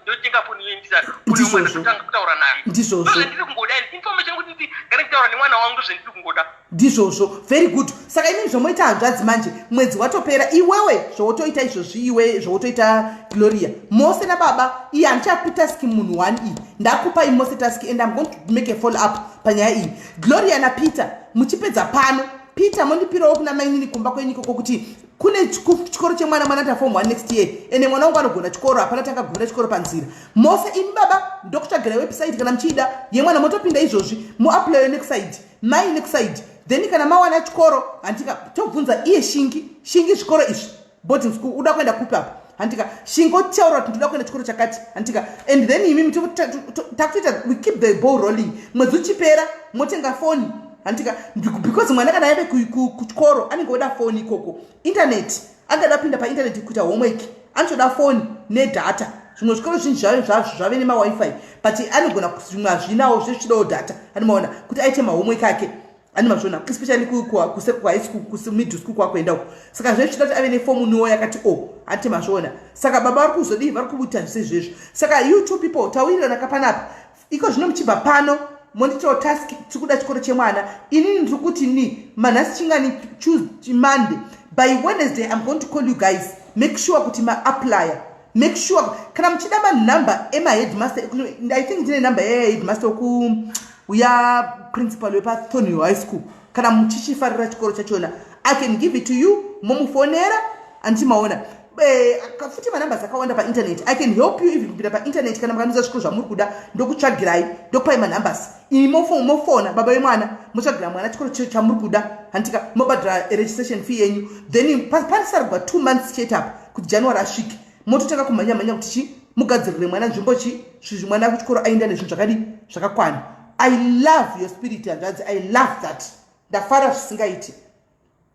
ndotenga foni yoendisa foni yemwana, totanga kutaura naye. Ndozvandiri kungoda, information kuti ndigare nditaura nemwana wangu, ndozvandiri kungoda. Ndizvozvo, very good. Saka imini zvomoita, hanzvadzi, manje mwedzi watopera, iwewe zvowotoita izvozvi, iwe zvowotoita, Gloria, mose nababa, iye handichapi task munhu one iyi, ndakupai mose task and I'm going to make a follow up panyaya iyi. Gloria naPeter, muchipedza pano, Peter, mondipirawo kuna mainini kumba kwenyu ikoko kuti kune chikoro chemwana, mwana ta form 1 next year, ende mwana wangu anogona chikoro, hapana tangagumira chikoro panzira. Mose imi baba, ndokutsvagira website kana muchiida yemwana, motopinda izvozvi, muapply nekuside, mai nekuside. Then kana mawana chikoro, handika, tobvunza iye Shingi. Shingi, zvikoro izvi, boarding school, uda kuenda kupi apa? Handika, Shingi otaura kuti ndoda kuenda chikoro chakati, handika? And then imi takutoita, we keep the ball rolling. Mwedzi uchipera motenga foni, handika? Because mwana kana aive kuchikoro anenge oda foni ikoko, internet, angada kupinda painternet kuita homework, anotoda foni nedata. Zvimwe zvikoro zvinji zvazvo zvave nemaWiFi, but anogona zvimwe hazvinawo, zvezvichidawo data, anomaona kuti aite mahomework ake, ane mazvona, especially kuhigh school, kumiddle school kwakuenda uko. Saka zvezvichida kuti ave nefomuniwo yakati o, handiti mazviona? Saka baba vari kuzodii? Vari kuita zvise izvezvo. Saka you two people, tawirirana kapanapa. Iko zvino muchibva pano, monditawo task, tiri kuda chikoro chemwana. Inini ndiri kuti ni manhasi chingani? Tuesday, Monday. By Wednesday I'm going to call you guys. Make sure kuti maapply. Make sure kana muchida manumber emaheadmaster, I think ndine number yeheadmaster wekuuya, principal wepaThornhill High School. Kana muchichifarira chikoro chachona, I can give it to you, momufonera, anditi maona? Futi manumbers akawanda painternet. I can help you even kupinda painternet. Kana mukandiudza zvikoro zvamuri kuda, ndokutsvagirai, ndokupai manumbers. Imi mofona baba vemwana, motsvagira mwana chikoro chamuri kuda, handitika? Mobhadhara registration fee yenyu, then parisarigwa 2 months chete apa kuti January asvike, mototanga kumhanya mhanya kuti chi mugadzirire mwana nzvimbo, chi zvinhu, mwana kuchikoro aenda nezvinhu zvakadi zvakakwana. I love your spirit, hanzvadzi. I love that. Ndafara zvisingaiti,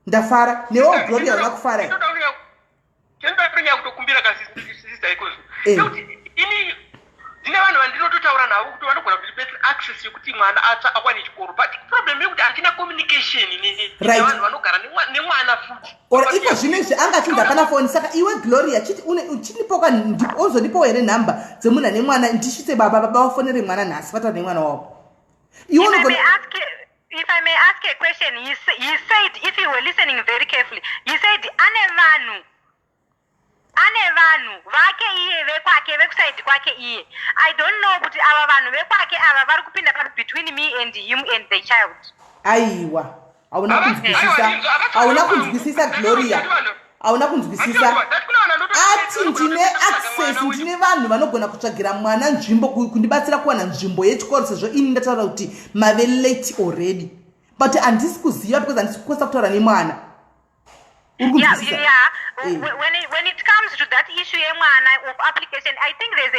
ndafara. Newo Gloria, una kufara. Chendinoda kutokumbira kasista ikozvo nekuti ini ndine vanhu vandinototaura navo kuti vanogona kundibetsera access yekuti mwana atsva akwane chikoro, but problem yekuti handina communication nevanhu vanogara nemwana futi. Or iko zvinezvi anga achinzi hapana foni. Saka iwe Gloria, chiti chinipoka, ozondipowo here nhamba dzemunhu ane mwana? Ndisvitse baba vafonere mwana nhasi, vataura nemwana wavo. Iwe If I may ask a question, he said, if you were listening very carefully, he said ane vanhu vake iye, vekwake, vekuside kwake iye. I don't know kuti ava vanhu vekwake ava vari kupinda papi between me and him and the child. Aiwa, hauna kunzwisisa, hauna kunzwisisa, Gloria, hauna kunzwisisa. Ati ndine access, ndine vanhu vanogona kutsvagira mwana nzvimbo, kundibatsira kuwana nzvimbo yechikoro, sezvo ini ndataura kuti mave late already, but handisi kuziva because handisi kukwanisa kutaura nemwana. Uri kunzwisisa? Yeah. When it comes to that issue yemwana of application, I think there's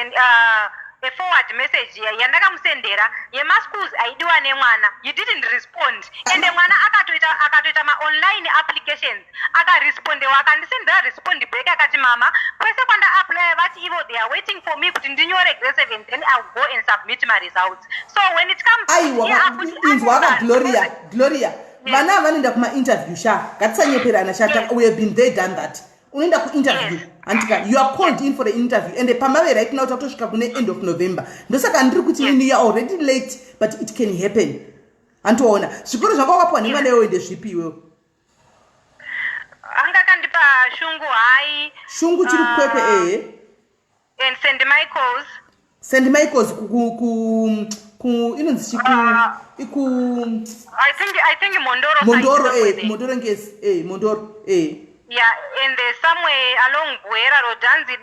a forward message yandakamusendera yemaschools aidiwa nemwana. He didn't respond, ende mwana akatoita maonline applications, akarespondewa, akandisendera respond back, akati, "Mama, kwese kwandaapply vati ivo they are waiting for me kuti ndinyore grade 7, then I'll go and submit my results." So when it comes Aiwa, inzwa ka, Gloria, Gloria, vana ava vanoenda kumainterview sha. Ngatisanyeperana sha. We have been there, done that. Unoenda kuinterview, handitika? You are called in for an interview, and pamave right now tatosvika kune end of November. Ndosaka ndiri kuti ini you are already late, but it can happen, handitoona? Zvikoro zvanga wakapiwa nemwana iwewe ndezvipi iwewe? Anga akandipa Shungu High. Shungu chiri Kwekwe, ehe. And St Michael's. St Michael's ku inonzi chi ku I think Mondoro. Mondoro, Mondoro Ngezi, Mondoro. Yeah, and there's somewhere along Buhera Road, Danzi,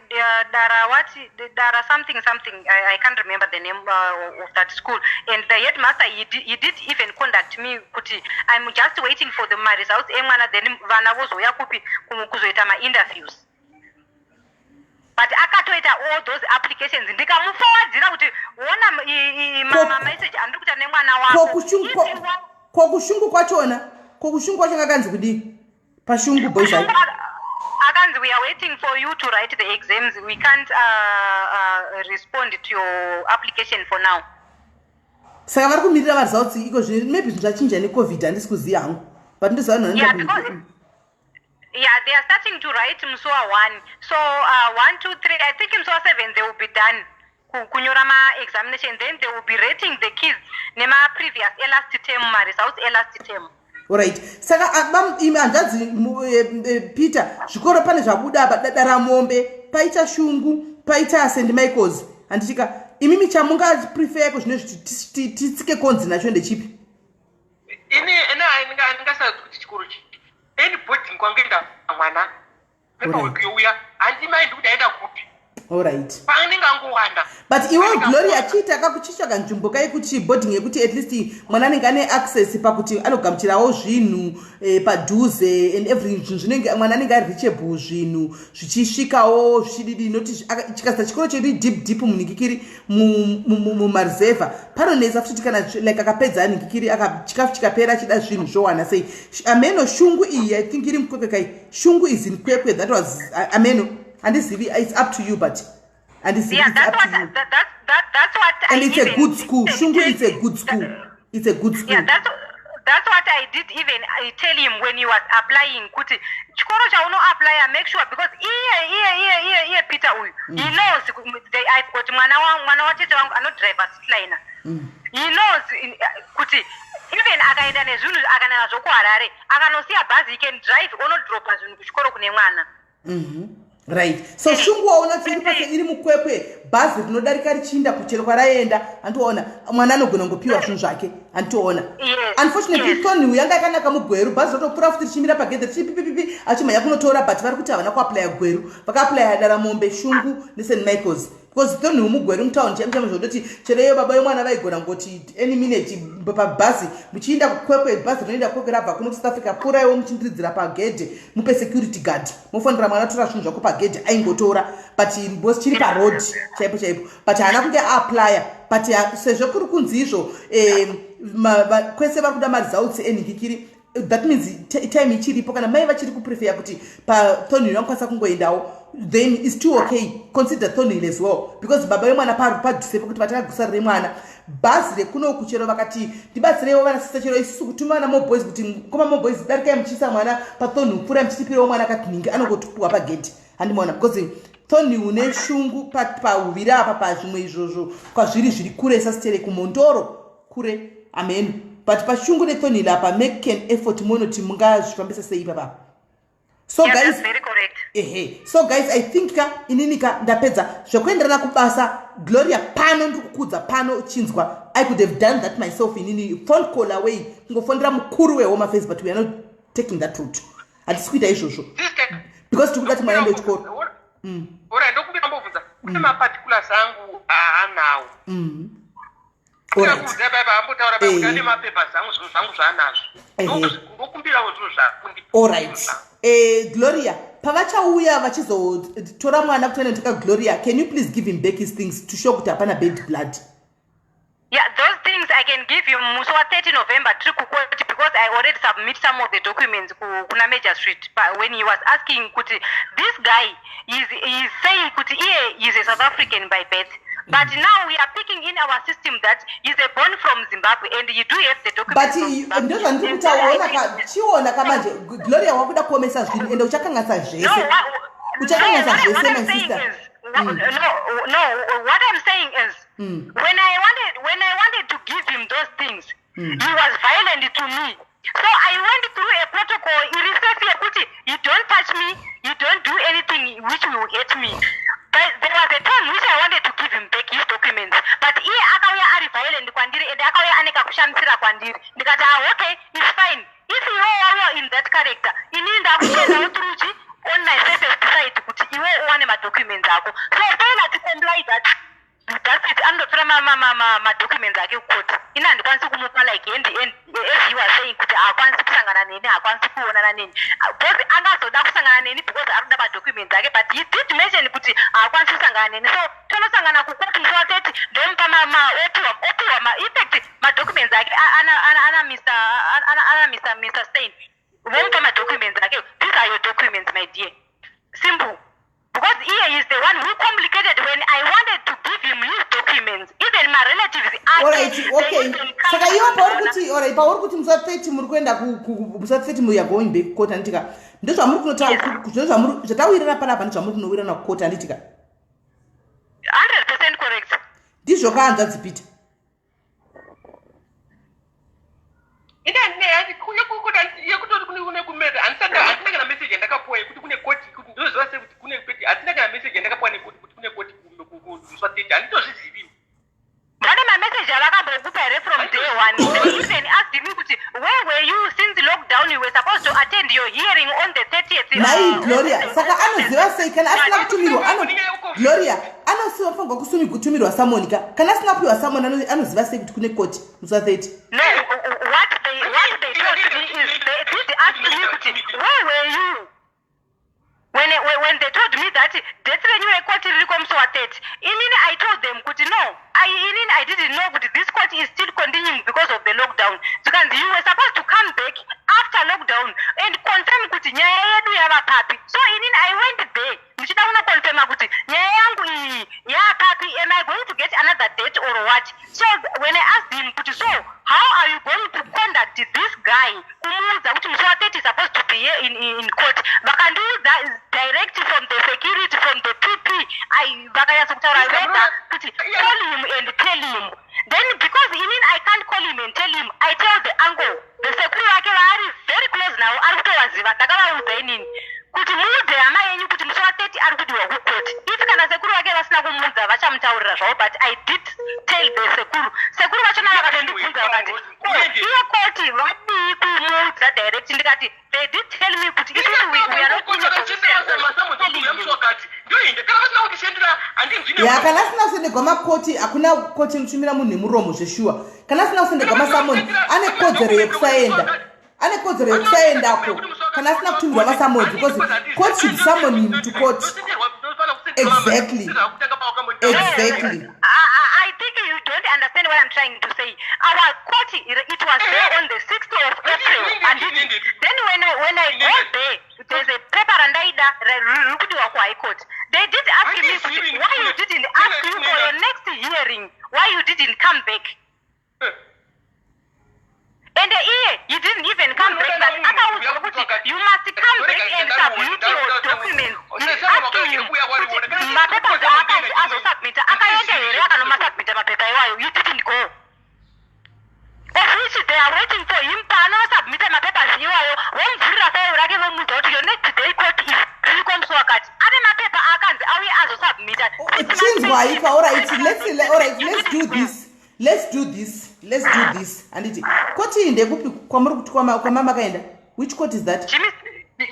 Dara, what, Dara something something. I can't remember the name of that school. And the headmaster, he did even contact me kuti I'm just waiting for my results emwana, then vana vozouya kupi kuzoita ma-interviews. But akatoita all those applications, ndikamuforwardira kuti wona mamessage andiri kuita nemwana wako. KokuShungu kwachona, kokuShungu kwacho kakanzi kudii paShungu Boys High? Akanzi, "We are waiting for you to write the exams. We can't respond to your application for now." Saka vari kumirira maresults iko zvino. Maybe zvinhu zvachinja neCovid, handisi kuziva hangu, but ndoziva vanhu vanoenda. Yeah, they are starting to write musi wa1. So 1, 2, 3, I think musi wa7 they will be done kunyora ma-examination. Then they will be rating the kids nema-previous elast term, ma-results elast term. Alright, saka imi hanzvadzi Peter, zvikoro pane zvabuda apa, Daramombe, paita Shungu, paita St Michaels, handitika? Imimi chamungaprefer zvino zviti titsike konzi nacho ndechipi? Ini ndingasarudzi kuti chikoro chipi. Any boarding kwangoenda mwana, paperwork youya, handimai ndikuti aenda kupi. Paanenge angowanda. But iwe Gloria, chiita kakuchitsvaga nzvimbo kaikuti boarding yekuti at least mwana anenge ane access pakuti anogamuchirawo zvinhu padhuze and everything. Zvinhu zvinenge mwana anenge ari reachable, zvinhu zvichisvikawo zvichididi, noti chikasa chikoro chedu deep deep munhingikiri mumareserva, panonetsa futi kana like akapedza nhingikiri, chikafu chikapera, achida zvinhu zvowana sei? Ameno. Shungu iyi, I think iri muKwekwe kai. Shungu is in Kwekwe. That was ameno, handizivi. It's up to you, but handizivi. Yeah, it's that's up what, to you. That's what And I it's a even good school. Shungu is a good school, it's a good school. Yeah, that's what I did even I tell him when he was applying kuti chikoro chaunoapplya, make sure, because iye Peter uyu, he knows I've got mwana watete wangu anodriver Cityliner. He knows kuti even akaenda nezvinhu, akaenda nazvo kuHarare, akanosiya bhazi, he can drive onodropa zvinhu kuchikoro kune mwana. Right, so Shungu waona kuti iri pase, iri muKwekwe. Bhazi rinodarika richiinda kuchero kwaraenda, handitoona mwana anogona kungopiwa zvinhu zvake, handitoona? Unfortunately, Thornhill yanga yakanaka muGweru. Bhazi rotopfuura futi richimira pagedhe richipipipipi, achimhanya kunotora. But vari kuti havana kuapplya Gweru, vakaapplya Daramombe, Shungu neSt Michaels, because Thornhill muGweru mutauni chaimo chaimo, zvototi chero iyo baba yomwana vaigona ngoti any minute pabhazi muchiinda kuKwekwe, bhazi rinoenda Kwekwe rabva kuno kuSouth Africa, pfuuraiwo muchindiridzira pagedhe, mupe security guard, mofonera mwana, tora zvinhu zvako pagedhe, aingotora. But because chiri paroad chaipo chaipo, but haana kunge aapplya. But sezvo kuri kunzi izvo kwese vari kuda maresults enhingikiri, that means time ichiripo. Kana mai vachiri kuprefer kuti paThornhill vanokwanisa kungoendawo, then is still okay, consider Thornhill as well, because baba vemwana padhuze pekuti vatakagusa remwana. Bhazi rekunoku chero vakati ndibatsireiwo vanasisa, chero isusu kutuma vana moboys kuti koma moboys, darikai muchiisa mwana paThornhill, pfuurai muchitipirewo mwana akati anongotipuwa pagedhi, handimaona? Because Thornhill neShungu pauviri apa, pazvimwe izvozvo kwazviri zviri kure, sasitere kuMondoro kure, amen. But paShungu neThornhill apa, make an effort monoti mungazvifambisa sei ipapa. So Yeah, guys, that's very correct. Ehe, so guys, I think ka inini ka ndapedza zvekuenderana kubasa. Gloria, pano ndiri kukudza pano uchinzwa, I could have done that myself inini, phone call away, kungofonera mukuru weHome Affairs, but we are not taking that route. Hatisi kuita izvozvo Sister, because tiri kuda kuti mwana ende kuchikoro. Ora, ndokumbira mbobvunza kune maparticulars angu aanawo. Kuudza baba ambotaura kuti ane mapapers angu, zvinhu zvangu zvaanazvo. Ndokumbirawo zvinhu zvakundi. Allright, Gloria, pavachauya vachizotora mwana kuti anotoka, Gloria, can you please give him back his things to show kuti hapana bad blood? Yeah, those things I can give you musi wa30 November tiri kukoti, because I already submit some of the documents kuna magistrate. But when he was asking kuti this guy is saying kuti iye is a South African by birth, but now we are picking in our system that he's a born from Zimbabwe and you do have the But documents from Zimbabwe. Ndozvandiri kutaona ka, chiona ka manje, Gloria, wakuda kuomesa zvinhu ende uchakanganisa zvese. No, Uchakanganisa no, zvese, what I'm my saying sister. is, no, what I'm saying is, when I wanted to give him those things, he was violent to me. So I went through a protocol iri safe yekuti you don't touch me, you don't do anything which will hurt me. But there was a time which I wanted to give him back his documents, but iye akauya ari violent kwandiri and akauya ane kakushamisira kwandiri. Ndikati, "Ah, okay, it's fine. If iwe wauya in that character, inini ndakuendawo through chi on my safest side kuti iwe uwane madocuments ako." So failure to comply that, that's it, anototora madocuments ake kukoti. Ini handikwanisi kumupa like hand hand, as he was saying kuti haakwanisi kusangana neni, haakwanisi kuonana neni, because angazoda kusangana neni because ari kuda madocuments ake. But he did mention kuti haakwanisi kusangana neni, so tonosangana kukoti musi wa30, ndomupa opiwa in fact madocuments ake ana Mr ana Mr Stein, vomupa madocuments ake. "These are your documents, my dear." Simple, because iye is the one who complicated when I wanted to give him his documents. Even my relatives ake, Alright, they okay. even come Saka iwo pauri kuzoona. kuti, alright, pauri kuti musi wa30 muri kuenda musi wa30 you are going back court, handitika? Ndozvamuri kunota ndozvamuri zvatawirirana panapa, ndozvamuri kunowirirana kukoti, handitika? 100% correct. Ndizvo ka, hanzvadzi Peter? Yekutori kune kumeta, handisina kana message yandakapuwa yekuti kune koti, kuti ndoziva sei kuti kune koti. Handisina kana message yandakapuwa nekuti kuti kune koti musi wa30, handitozvizivi. Vane mameseji avakambokupa here from day one? They even asked me kuti, "Where were you since lockdown? You were supposed to attend your hearing on the 30th." Nhai Gloria, saka anoziva sei kana asina kutumirwa? Gloria, anosifanirwa kutumirwa summon ka. Kana asina kupiwa summon, anoziva sei kuti kune koti musi wa30? No, what they told me is they did ask me kuti, "Where were you?" When they told me that date renyu rekoti ririko musi wa30, inini I told them kuti no, inini I didn't know kuti this court is still continuing because of the lockdown. Zvikanzi, "You were supposed to come back after lockdown and confirm kuti nyaya yedu yava papi." So inini I went there ndichida kunoconfirma kuti nyaya yangu iyi yapapi, am I going to get another date or what? So when I asked him kuti, "So how are you going to conduct this guy, kumuudza kuti musi wa30 is supposed to be here in court?" Vakandiudza direct from the security, from the PP, vakanyatsa kutaura vega kuti, "Call him and tell him." Then because inini I can't call him and tell him, I tell the uncle, the sekuru vake vaari very close nawo, ari kutovaziva. Ndinotoziva, ndakavaudza inini kuti muudze hama yenyu kuti musi wa 30 ari kudiwa kukoti. If kana sekuru vake vasina kumuudza, vachamutaurira zvavo, but I did tell the sekuru. Sekuru vachona vakatondibvunza vakati, "Ko iye koti vadii kumuudza direct?" Ndikati, "They did tell me kuti isusu we are not in a position of telling you." Ya, kana asina kusendegwa makoti, hakuna koti inotumira munhu nemuromo zveshuwa. Kana asina kusendegwa masummons, ane kodzero yekusaenda, ane kodzero yekusaendako kana asina kutumirwa masummons, because court should summon him to court. Exactly. I think you don't understand what I'm trying to say. Our court, it was there on the 6th of April. And then when I go there, there's a paper randaida riri kudiwa kuHigh Court. They did ask me kuti why you didn't ask you for your next hearing, why you didn't come back. And iye, he didn't even come back, but akaudzwa kuti you must come back and submit your documents. He's asking him kuti mapapers aakanzi azosubmita, akaenda here akanomasubmita mapepa iwayo? You didn't go, of which they are waiting for him. Paanosubmita mapapers iwayo, vomuvhurira fairo rake, vomuudza kuti your next day court is ririko musi wakati. Ane mapepa aakanzi auye azosubmita. Chinzwa ifa. Alright, let's do this, let's do this, let's do this. Handiti koti iyi ndekupi kwamuri kuti kwamamakaenda? Which court is that?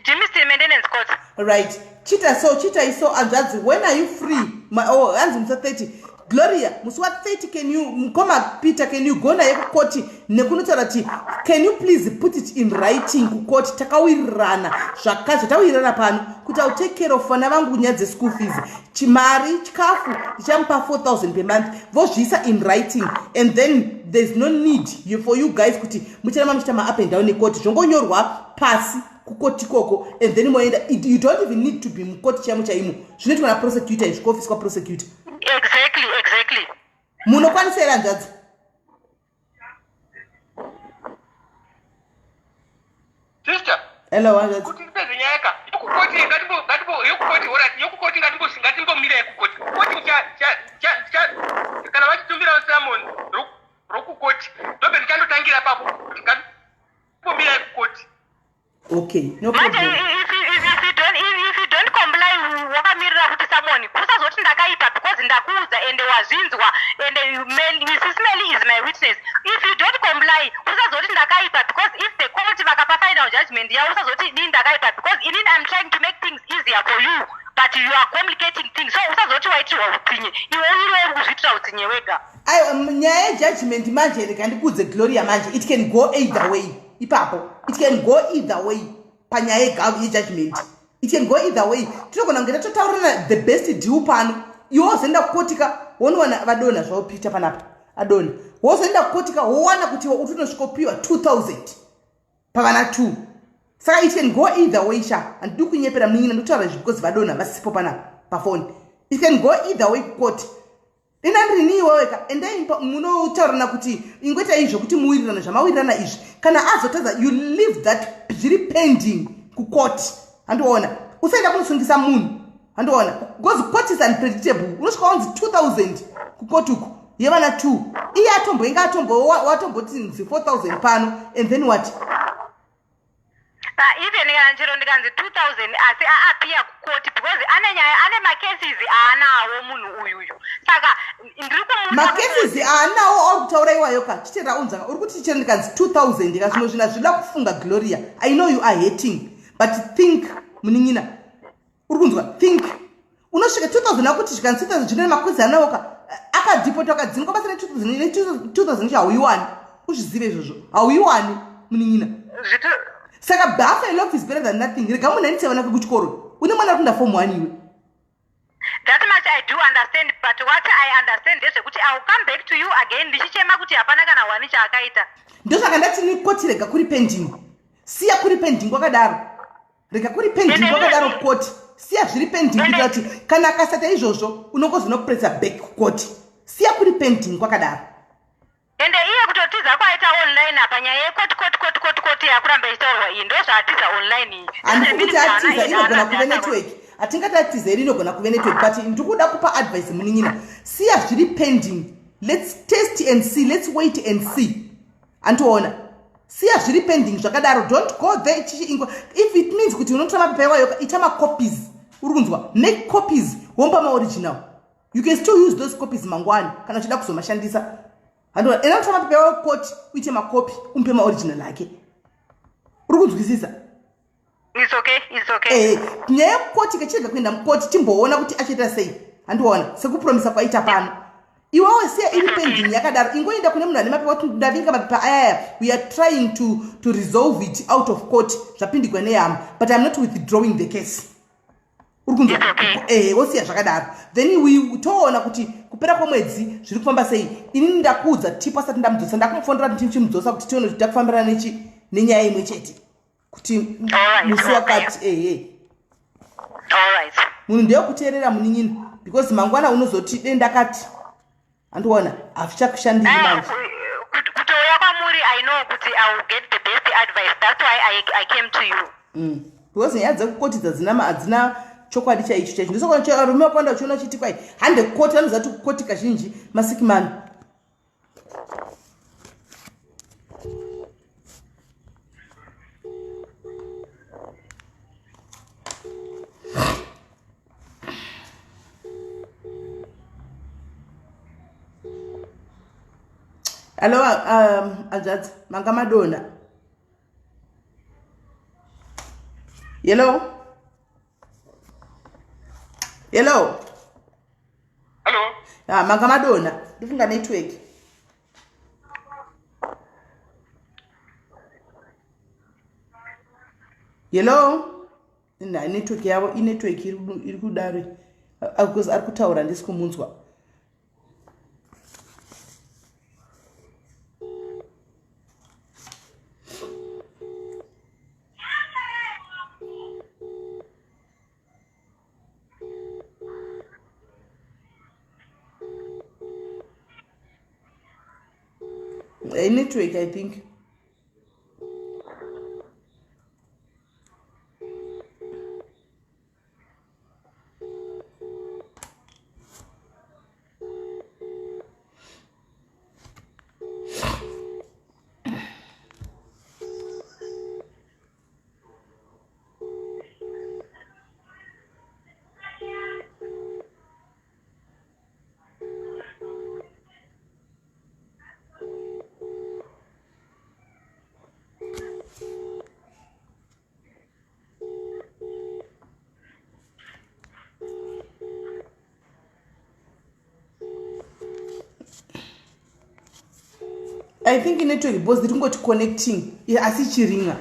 Germiston Maintenance Court. Right, chita so, chita iso. Hanzvadzi, when are you free? Oh, hanzi musi wa30. Gloria, musi wa30, can you, mukoma Peter, can you go naye kukoti nekunotaura kuti can you please put it in writing kukoti, takawirirana zvatawirirana pano kuti I'll take care of vana vangu nyaya dzeschool fees, chimari, chikafu ndichamupa 4000 per month. Vozviisa in writing, and then there's no need for you guys kuti mucharamba muchiita maup and down nekoti. Zvongonyorwa pasi kukoti ikoko and then moenda. You don't even need to be mukoti chaimo chaimo, zvinoitwa naprosecutor izvi, kuofisi kwaprosecutor. Exactly. Munokwanisa here, hanzvadzi? Sister. Hello, hanzvadzi. Kuti tipedze nyaya ka, yokukoti ngatimbo yokukoti, alright, yokukoti ngatimbomira yekukoti. Koti kana vachitumira summon rokukoti, ndobe ndichandotangira papo. Ngatimbomira yekukoti. Okay, no Manje problem. if you don't comply, wakamirira kuti summon, kusazoti ndakaipa, because ndakuudza ende wazvinzwa, ende Mrs Meli is my witness. If you don't comply, usazoti ndakaipa, because if the court vakapa final judgment yavo, usazoti inini ndakaipa, because inini I'm trying to make things easier for you, but you are complicating things. So usazoti waitirwa utsinye, iwe uriwe uri kuzviitira utsinye wega. Aiwa, nyaya yejudgment manje, rega ndikuudze, Gloria. Manje it can go either way ipapo, it can go either way. Panyaya yejudgment it can go either way. Tinogona kunge tatotaurirana the best deal pano, iwe wozoenda kukotika, wonowana vadonha zvavo. Peter panapa adonha. Wozoenda kukotika, wowana kuti iwe utonosvikopiwa 2000 pavana 2. Saka it can go either way sha. Handidi kunyepera munin'ina, ndikutaura izvi because vadonha vasipo panapa pafoni. It can go either way kukoti. Ina ndirini iweweka, endai munotaurana kuti ingoita izvo kuti muwirirane zvamawirirana izvi. Kana azotadza, you leave that zviri pending kukoti. Handiona usaenda kunosungisa munhu, handiona, because court is unpredictable. Unosvika wanzi 2000 kukoti uku yevana 2, iye atomboinge watomboti nzi 4000 pano, and then what? Even kana chero ndikanzi 2000, asi aappear kukoti, because ane nyaya, ane macases aanawo munhu uyuyu, saka ndiri kumuudza. Macases aanawo auri kutaura iwayo ka, chitera unzaka uri kuti chero ndikanzi 2000 ka, zvimwe zvinhu hazvida kufunga. Gloria, I know you are hating, but think, munin'ina, uri kunzwa? Think, unosvika 2000, akuti zvikanzi 2000, zvine makwezi anawo ka, akadhipota, akadzingwa basa ne2000, hauiwani, uzvizive izvozvo, hauiwani, munin'ina. Saka half a loaf is better than nothing. Rega munhu aendese vana kuchikoro. Une mwana ari kuenda form 1 iwe. That much I do understand, but what I understand ndezvekuti I will come back to you again ndichichema kuti hapana kana hwani chaakaita. Ndosaka ndati nikoti rega kuri pending, siya kuri pending kwakadaro, rega kuri pending kwakadaro kukoti, siya zviri pending kuitira kuti kana akasata izvozvo, unongozonopresa back kukoti. Siya kuri pending kwakadaro. Ende iye kutotiza kwaita online apa, nyaya yekoti koti koti koti koti yakuramba ichitaurwa iyi, ndo zvaatiza online iyi. Handisi kuti atiza, inogona kuve network. Hatingati atiza iri, inogona kuve network, but ndikuda kupa advice, munin'ina. Siya zviri pending. Let's test and see, let's wait and see. Andiona. Siya zviri pending zvakadaro. Don't go there chichi ingo. If it means kuti unotora mapepa iwayo ita macopies. Uri kunzwa? Make copies womba maoriginal. You can still use those copies mangwana kana uchida kuzomashandisa. Handiona enda unotora mapepa iwayo court uite makopi umupe maoriginal ake. Uri kunzwisisa? It's okay, it's okay. Eh, nyaya yekukoti kachirega kuenda mukoti timboona kuti achaita sei. Handiona sekupromisa kwaita pano. Iwewe siya iri pending yakadaro ingoenda kune munhu ane mapepa kuti ndavinga mapepa ayaya we are trying to, to resolve it out of court zvapindigwa nehama but iam not withdrawing the case uri kunzwa eh, wosiya zvakadaro then we toona kuti kupera kwemwedzi zviri kufamba sei inini ndakuudza tipo asati ndamudzosa ndakumufonera kuti ndichimudzosa kuti tione kuti takufambirana nechi nenyaya imwe chete kuti musi wakati ehe munhu ndeyekuteerera munin'ina because mangwana unozoti de ndakati andiona hazvichakushandiri eh, manje kutouya kwamuri i know kuti i will get the best advice that's why i, I came to you mm. because nyaya dzekukotidza dzina hadzina chokwadi chaicho chaicho ndosaka varume vakawanda uchiona uchiti kwai hande kukoti vanoziva kuti kukoti kazhinji masikimani Hello, um, hanzvadzi, manga madonha. Hello? Hello? Hello? Ah, manga madonha. Ndifunga network. Hello? Network yavo inetwork iri kudaro. Because ari kutaura ndisi kumunzwa. Network i think. I think network because iri kungoti connecting asi ichiringa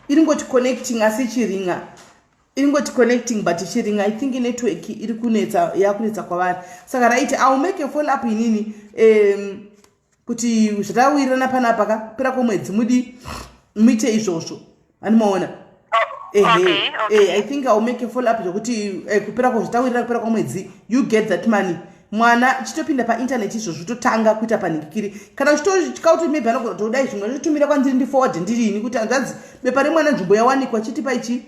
iri ngoti connecting asi ichiringa iri ngoti connecting but ichiringa i think network iri kunetsa yakunetsa kwavari saka right i will make a follow up inini um, kuti zvatawirirana panapa ka pera kwemwedzi mudi muite izvozvo animaona ehe eh, i think iwill make a follow up zvekuti eh, kupera kwazvitawirira kupera kwamwedzi you get that money mwana chitopinda painternet izvozvo totanga kuita panhikikiri kana uchitotya kuti maybe anogona kutodai zvimwe anotumira kwandiri ndiforward ndirini kuti hanzvadzi bepa remwana nzvimbo yawanikwa chitipa ichi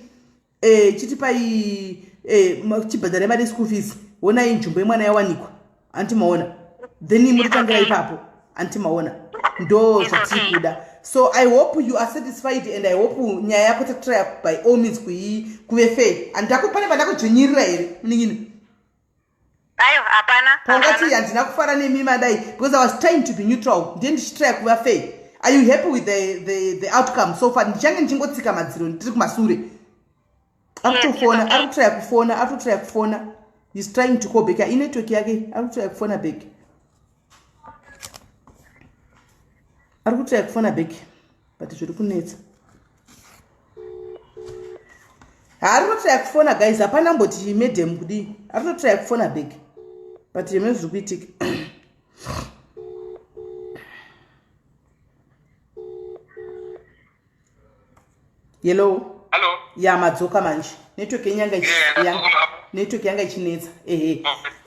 eh, chitipai eh, chibhadhare mari yeschool fees honai nzvimbo yemwana yawanikwa anti maona then mutotangira ipapo anti maona ndo zvatiri kuda so i hope you are satisfied and i hope nyaya yako tatrya by all means kuii kuve fair andako pane pandakudzvinyirira here munin'ina ayo hapana paungati handina kufara nemi madai because i was trying to be neutral ndiye ndichitrya kuva fair are you happy with the, the, the outcome so far ndichange ndichingotsika madziro ndiri kumasure akutofona ari kutraya kufona ari kutraya kufona he's trying to call back inetwork yake ari kutraya kufona back ari kutraya kufona back but zviri kunetsa haari kutotraya kufona guys hapana mboti madam kudii ari kutotraya kufona back but yemene zviri kuitika hello hello ya madzoka manje network yenyanga network yanga ichinetsa ehe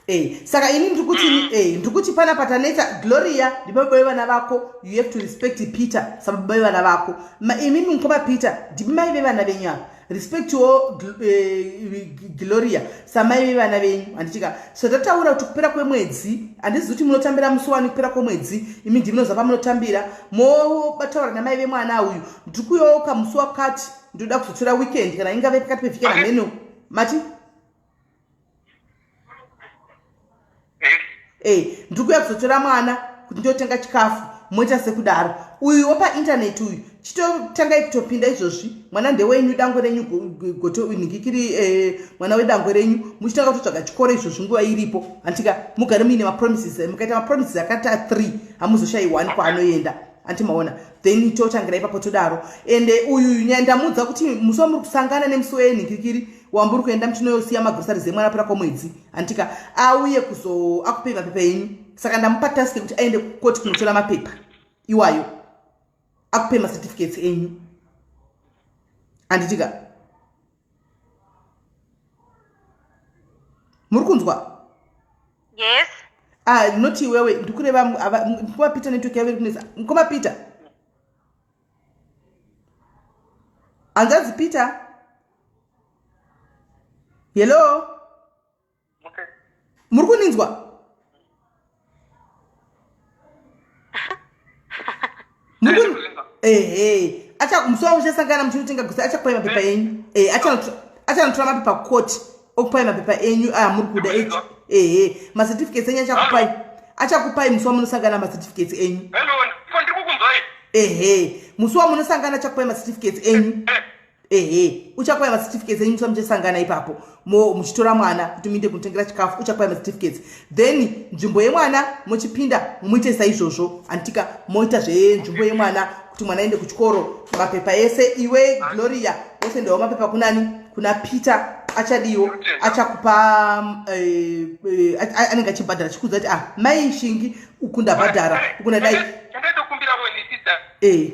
eh saka ini ndiri kuti mm. eh ndiri kuti pana patanetsa gloria ndibaba vevana vako you have to respect peter sababa vevana vako imi mukoma peter ndimi mai vevana venyu ava Respectwo eh, Gloria samai vevana venyu handitika. So tataura kuti kupera kwemwedzi handizivi kuti munotambira musi wani kupera kwemwedzi imi ndimi pamunotambira mobataura namai vemwana uyu ndiri kuyoka musi wakati ndoda kuzotora weekend kana ingave pakati pevhiki kana mheno mati Eh, ndiri kuuya kuzotora mwana kuti ndotenga chikafu moita sekudaro uyu wepaintaneti uyu chitotangai kutopinda izvozvi mwana ndewenyu dangwe renyu goto nhingikiri eh, mwana wedangwe renyu muchitanga kutotsvaga chikoro izvozvi nguva iripo hantika mugare muine mapromises eh, mukaita mapromises akata three hamuzoshayi one kwaanoenda anti maona then totangira ipapo todaro ende uyu ndamuudza kuti musi wamuri kusangana nemusi wenhingikiri wamburi kuenda muchinosiya magroceries emwana pera kwomwedzi antika auye kuzo akupei mapepa enyu saka ndamupa task yekuti aende kukoti kunotora mapepa iwayo akupei macertificates enyu anditika muri kunzwa yes ah, not iwewe ndikureva mukoma peter network yavo iri kunetsa mukoma peter hanzvadzi peter hello Okay. muri kuninzwa ehe acha musi wavo uchasangana muchinotenga gusa achakupai mapepa enyu e achanotora mapepa kukoti okupai mapepa enyu amuri kuda ehe macertificates enyu achakupai achakupai musi wamunosangana macertificates enyu ehe musi wamunosangana achakupai macertificates enyu eh. Ehe, uchakupai macertificates enyu musa muchasangana ipapo mo muchitora mwana kuti muinde kunotengera chikafu uchakupai macertificates then nzvimbo yemwana mochipinda muite saizvozvo anditika moita zvenzvimbo yemwana kuti mwana aende kuchikoro mapepa ese iwe gloria wosendawo mapepa kunani kuna peter achadiwo achakupa eh, eh, anenge achibhadhara chikuudza kuti ah mai shingi uku ndabhadhara uku ndadai eh.